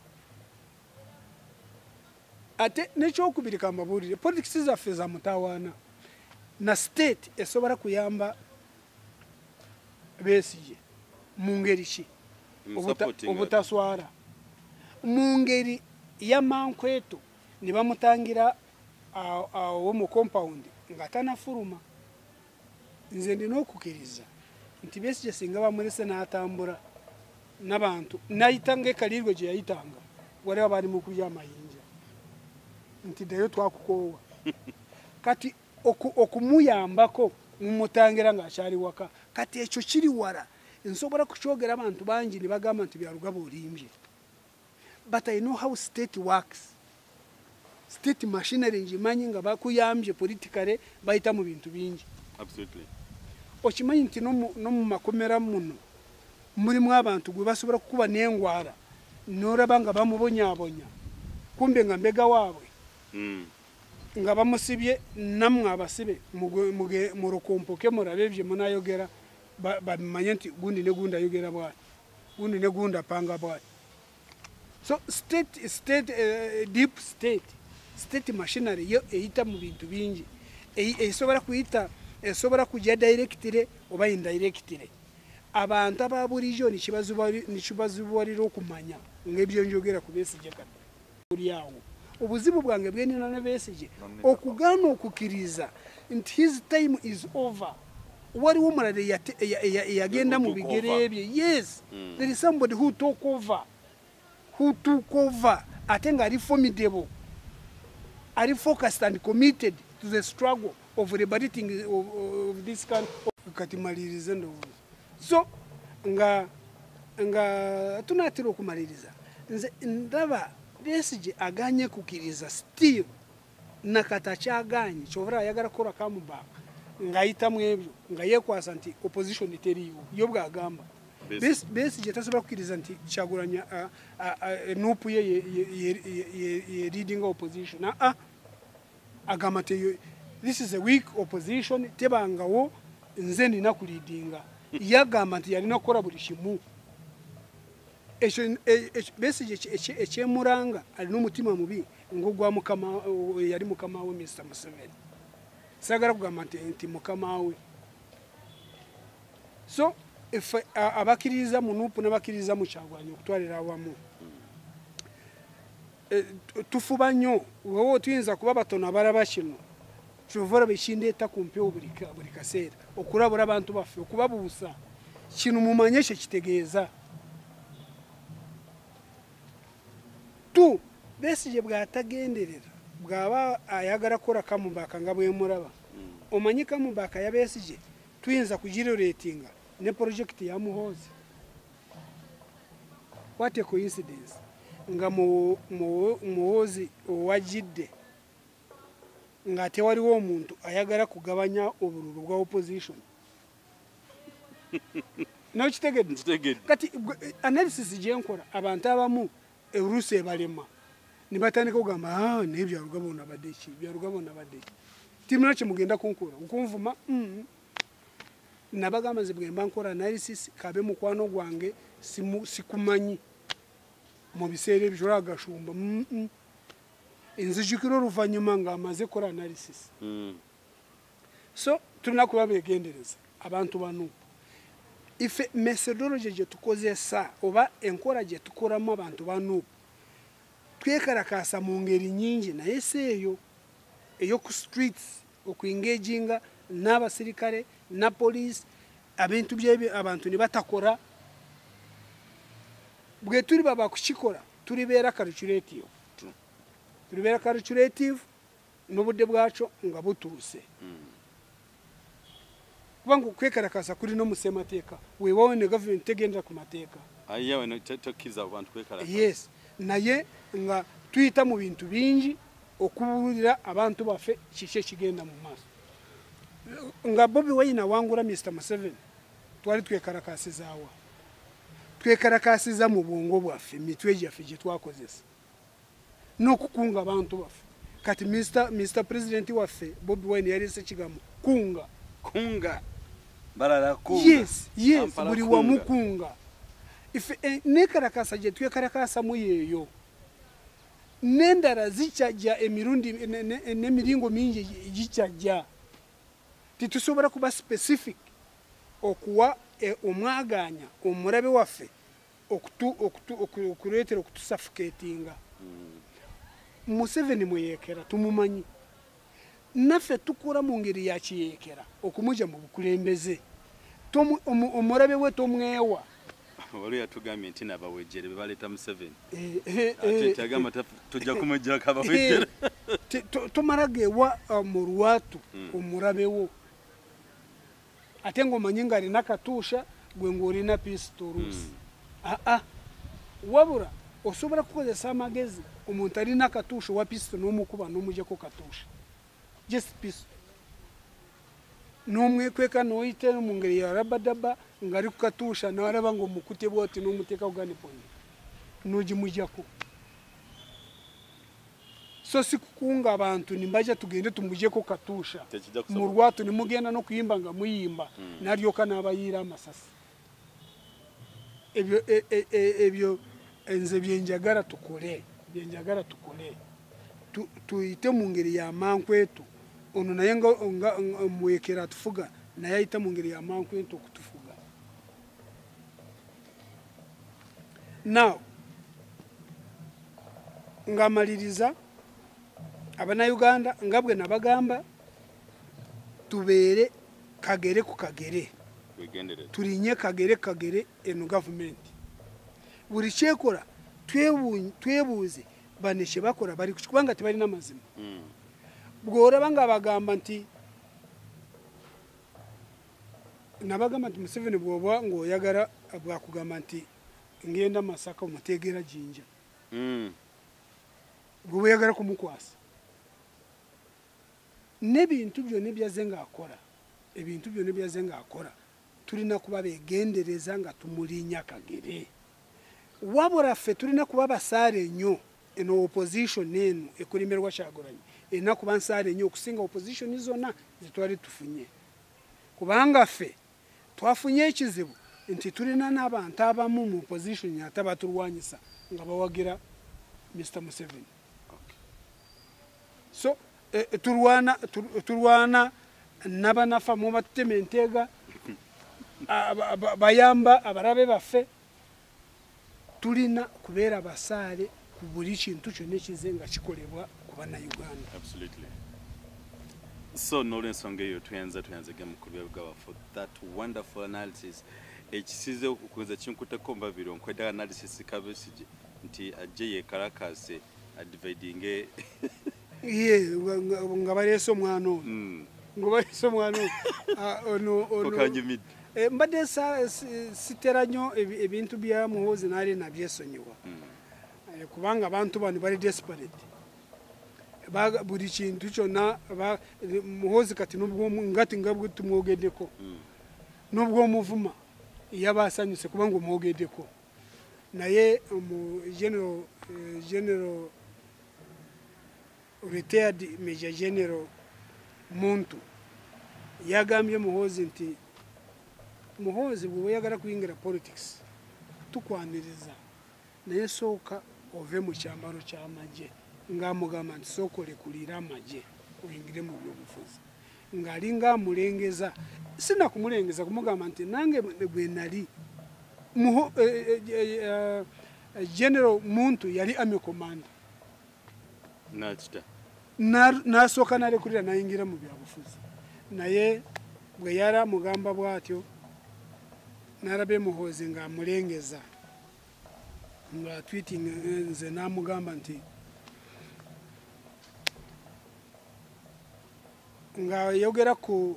Ate n'ekyokubiri kambabuulire, politics zaffe za mutawaana, na state esobola kuyamba Besigye mu ngeri ki? Obutaswala mu ngeri y'amankweto, ne bamutangira awo mu compound nga tanafuluma. Nze ndina okukkiriza nti Besigye singa bamulese n'atambula n'abantu, n'ayitanga ekalirwe gye yayitanga, waliwo abali mu kulya amayinja nti ddayo twakukoowa. Kati okumuyambako mumutangira ng'akyali waka, kati ekyo kiri wala. Nsobola kukyogera abantu bangi ne bagamba nti Byarugaba olimbye, but I know how state works. State machinery ngimanyi nga bakuyambye politically, bayita mu bintu bingi. Absolutely. Okimanyi nti no mu makomera muno mulimu abantu gwe basobola kukuba n'engwara n'olaba nga bamubonyaabonya, kumbe nga mbega waabwe nga bamusibye, nammwe abasibe murukumpuke murabe bye munayogera, bamanye nti gundi ne gundi ayogera bwati, gundi ne gundi apanga bwati. So state deep state machinery yo eyita mu bintu bingi, esobola kuyita, esobola kujja directly oba indirectly. Abantu aba bulijjo nikibazibuwalira okumanya ng'ebyo njogera ku Besigye kati oli awo. Obuzibu bwange bwenina ne Besigye okugaana okukkiriza nti his time is over. Waliwo omulala eyagenda mu bigere bye. Yes, there is somebody who took over, ate nga ali formidable, ali focused and committed to the struggle of liberating of this country. Kati malirize ndowooza. So nga tunaatera okumaliriza, nze ndaba Besigye aganye kukkiriza still nakata kyaganye, kyovula ayagala kukola comeback ng'ayitamu ebyo, nga yeekwasa nti opposition teriiwo. Yo bw'agamba Besigye tasobola kukkiriza nti Kyagulanyi NUP ye ye leading opposition. Agamba nti this is a weak opposition, tebangawo, nze nina kuleadinga. Yagamba nti yalina kukola buli kimu. Besigye ekyemuranga alina omutima mubi ng'ogwa mukama yali mukama we Mr. Museveni. Saagala kugamba nti mukama we. So abakkiririza mu NUP n'abakkiririza mu Kyagulanyi okutwalira awamu, tufuba nnyo. Wewe tuyinza kuba batono abalaba kino, kyova olaba ekindeeta ku mpewo buli kaseera okulabula abantu baffe, okubabuusa kino mumanye kye kitegeeza. Tu Besigye bw'atagenderera, bw'aba ayagala kukola comeback nga bwe mulaba, Omanyi comeback ya Besigye tuyinza kugiroletinga ne project ya Muhoozi. What a coincidence nga Muhoozi owajidde nga tewaliwo omuntu ayagala kugabanya obululu bwa opposition. Nokitegedde? Kati analysis gye nkola, abantu abamu oluusi ebalema ne batandika okugamba, "Ah, naye Byarugaba ono abadde ki? Byarugaba ono abadde ki?" Timuna kye mugenda kunkola okunvuma. Nabagamba nze bwe mba nkola analysis, kabe mukwano gwange, sikumanyi mu biseera ebyo agashumba. Nzijukira oluvannyuma ng'amaze kola analysis. So tulina kuba beegendereza abantu bano. Ife methodology gye tukozesa oba enkola gye tukolamu abantu bano, twekalakaasa mu ngeri nnyingi, naye si eyo ey'oku streets, okuengaginga n'abasirikale na police, ebintu byebyo abantu ne batakora. Bwe tuli baba kukikola tulibeera calculative, tulibeera calculative n'obudde bwakyo nga butuuse, kubanga okwekalakaasa kulina mu ssemateeka. Weewaawo ne gavumenti tegendera ku mateeka. Aye tokkiriza abantu kwekalakaasa. Yes, naye nga tuyita mu bintu bingi okubuulira abantu baffe kiki ekigenda mu maaso. Nga Bobi Wine awangula Mr Museveni, twali twekalakaasizaawa? Twekalakaasiza mu bwongo bwaffe, mitwe gyaffe gye twakozesa n'okukunga abantu baffe. Kati Mr President waffe Bobi Wine yaleese ekigambo kunga. Kunga balala, kunga. Yes. Kampala. Buli Kunga. wamu kunga. Ife nekalakasa gye twekalakasamu yeeyo, n'endala zikyajja emirundi n'emiringo mingi gikyajja. Titusobola kuba specific okuwa omwaganya omulabe waffe okuleetera okutusuffocatinga. Museveni mweyekera tumumanyi, naffe tukula mu ngeri ya kiyeekera okumugya mu bukulembeze. Omulabe we tomwewa. Waliwo yatugambye nti nabawejjere be baleeta Museveni. Eh. Ate kyagamba tujja kumuggyako abawejjere. Tomala gewa mu lwatu omulabe wo, ate ng'omanyi ng'alina katusha, gwe ng'olina pisitolusi. Aa, wabula osobola kukozesa amagezi. Omuntu alina katusha owa pisito, n'omukuba n'omugyako katusha, just pisito, n'omwekweka n'oyita mu ngeri ya rabadaba ng'ali ku katusha, n'alaba ng'omukute bwoti, n'omuteeka ku gunpoint n'ogimugyako. So si kukunga abantu nimbaja tugende tumugyeko katusha. Tekijja mu kusoboka. Lwatu nimugenda n'okuyimba nga muyimba, n'alyoka n'abayiira amasasi. Ebyo ebyo nze byenjagala tukole, byenjagala tukole. Tuyite mu ngeri ya mankwetu ono, naye nga mwekera atufuga, naye ayita mu ngeri ya mankwetu okutufuga. Now ng'amaliriza, Abannayuganda, nga bwe nabagamba, tubeere kagere ku kagere. Wegenderere. Tulinye kagere kagere eno gavumenti. Buli kyekola twebuuze bano kye bakola bali kuki, kubanga tebalina mazima. Bw'olaba nga bagamba nti, nabagamba nti Museveni bw'oba ng'oyagala bwakugamba nti ngenda Masaka, omutegeera Jinja, bw'oba oyagala kumukwasa n'ebintu byonna ebyazze ng'akola, ebintu byonna ebyazze ng'akola, tulina kuba beegendereza nga tumulinnya kagere. Wabula ffe tulina kuba basaale nnyo. Eno opposition eno ekulemerwa Kyagulanyi erina kuba nsaale nnyo okusinga opposition zonna zetwali tufunye, kubanga ffe twafunye ekizibu nti tulina n'abantu abamu mu opposition ate abatulwanyisa nga bawagira Mr Museveni. So tulwana n'abanafa mu batutema enteega, bayamba abalabe baffe. Tulina kubeera basaale ku buli kintu kyonna ekize nga kikolebwa ku Bannayuganda. Absolutely. So n'olwensonga eyo tweyanzege mukulu Byarugaba for that wonderful analysis. Ekisize okuweza kinkutteko mbabiro nkwedda analysis ka Besigye nti ajje yeekalakaase adividinge. Ye nga baleese omwana ono. Ngobalisa omwana ono mbadde sitera nnyo ebintu bya Muhoozi nali nabyesonyiwa, kubanga abantu bano bali desperate. Buli kintu kyonna Muhoozi kati ngati nga bwe tumwogeddeko n'obwo omuvuma yaba asanyuse kubanga omwogeddeko. Naye mu general retired Major General Muntu yagambye Muhoozi nti Muhoozi bwe oyagala kuyingira politics tukwaniriza, naye sooka ove mu kyambalo ky'amagye, ng'amugamba nti sooka olekulira amagye oyingire mu byobufuzi, ng'alinga amulengeza. Sina kumulengeza kumugamba nti nange bwe nali General Muntu yali army commander nasooka nalekulira nayingira mu byabufuzi. Naye bwe yali amugamba bw'atyo nalabe Muhoozi ng'amulengeza nga tweeting nze n'amugamba nti ng'ayogera ku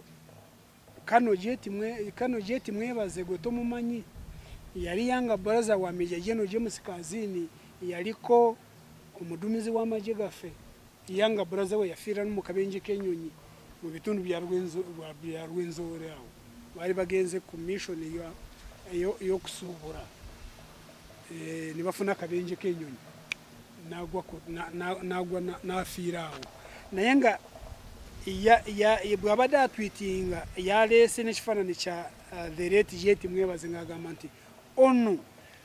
Kano Jet mwebaze gwe tomumanyi, yali yanga baraza wa Major General James Kazini, yaliko omudumizi w'amagye gaffe. Yanga baraza we yafiira mu kabenje k'ennyonyi mu bitundu bya Rwenzori awo. Bali bagenze ku mission y'okusuubula, ne bafuna akabenje k'ennyonyi nagwa n'afiira awo. Naye nga bw'abadde atwitinga yaleese n'ekifaananyi kya the late Jet Mwebaze ng'agamba nti ono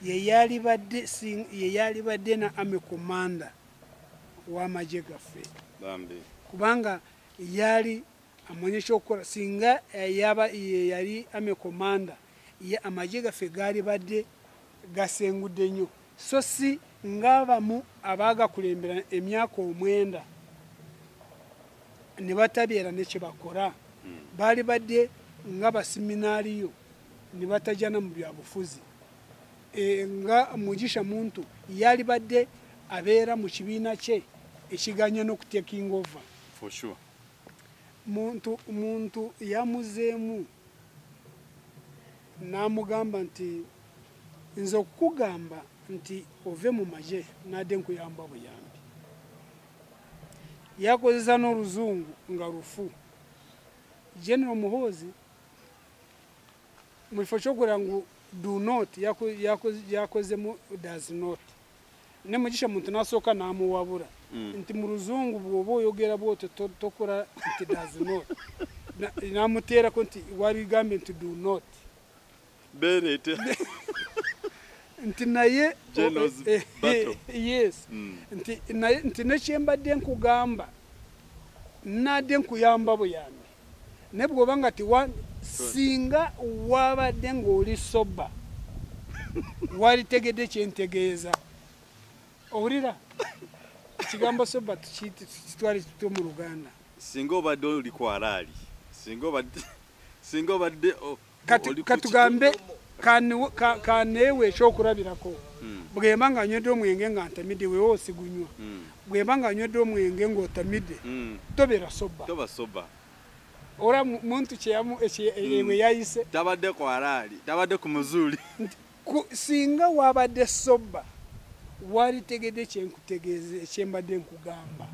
ye yali badde na army commander w'amagye gaffe, kubanga yali amanyi ekyokukola. Singa yaba ye yali army commander, amagye gaffe gaali badde gasengudde nnyo, so si ng'abamu abaagakulembera emyaka 9 ne batabeera ne kye bakola. Baali badde nga baseminaariyo ne batajjana mu byabufuzi. Nga Mugisha Muntu yali badde abeera mu kibiina kye ekiganya n'okutaking over. For sure. Muntu yamuzeemu n'amugamba nti nze okukugamba nti ove mu magye nadde nkuyamba buyambi. Yakozesa n'oluzungu nga lufu. General Muhoozi mu kifo ky'okugira ngu do not yakozemu does not. Ne Mugisha Muntu n'asooka n'amuwabula nti mu luzungu bw'oba oyogera bw'otyo tokola nti does not. N'amuteerako nti waligambye nti do not. Bereete. Nti naye yes. Nti naye nti nekyembadde nkugamba nadde nkuyamba buyambi. Ne bw'oba nga singa wabadde ng'oli sober walitegedde kyentegeeza. Owulira ekigambo sober kitwale tutyo mu Luganda. Singa obadde oli ku alaali, singa obadde katugambe kaneewe ekyokulabirako. Bwemba nga nywedde omwenge nga ntamidde, weewo osigunywa. Bwemba nga nywedde omwenge ng'otamidde, tobeera sober. Toba sober. Ora muntu we yayise tabadde ku alaali, tabadde ku muzuuli. Singa wabadde sober walitegedde kyenkutegeeza ekyembadde nkugamba.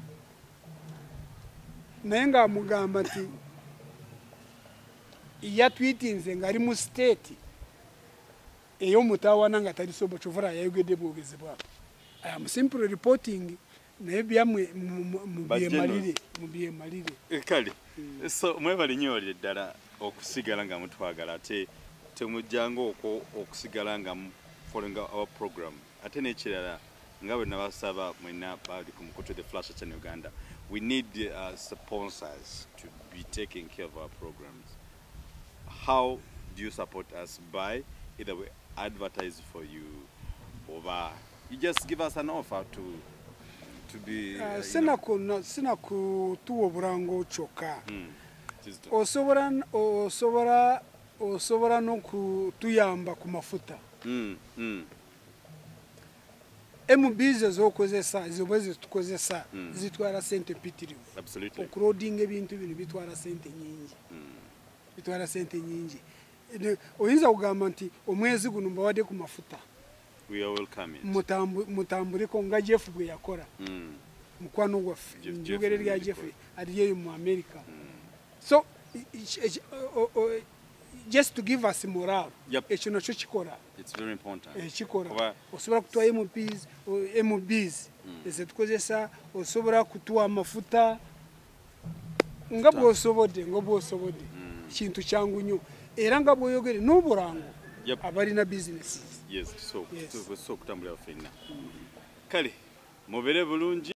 Naye ng'amugamba nti yatwitinze ng'ali mu state ey'omutawaana nga tali sober, kyova yayogedde bwogezi bwabwe. I am simply reporting, naye byammwe mubyemalire. Kale so mwebale nnyo ddala okusigala nga mutwagala, ate temujjanga okwo okusigala nga following our program. Ate n'ekirala nga bwe nabasaba mwenna bali ku mukutu The Flash Channel Uganda, we need sponsors to be taking care of our programs. How do you support us? By either we advertise for you oba you just give us an offer to be Sina kutuwa obulango kyokka. Osobola n'okutuyamba ku mafuta. MBs ezokozesa zoba zetukozesa zitwala sente mpitirivu. Okuloadinga ebintu bino bitwala sente nyingi, bitwala sente nyingi. Oyinza kugamba nti omwezi guno mbawadde ku mafuta, We are welcome it. Mutambuleko nga Jeff bwe yakola. Mukwano gwaffe, njogere Jeff lya Jeff Jeff ali eyo mu America. So just to give us morale, ekyo nakyo kikola. It's very important. Ekikola. Kuba Osobola kutuwa MPs, MBs ezetukozesa, osobola kutuwa amafuta nga bw'osobodde, nga bw'osobodde. Kintu kyangu nnyo era nga bw'oyogere n'obulango abalina businesses. Yes, so Yes. so okutambulira ffenna. Kale mubeere bulungi.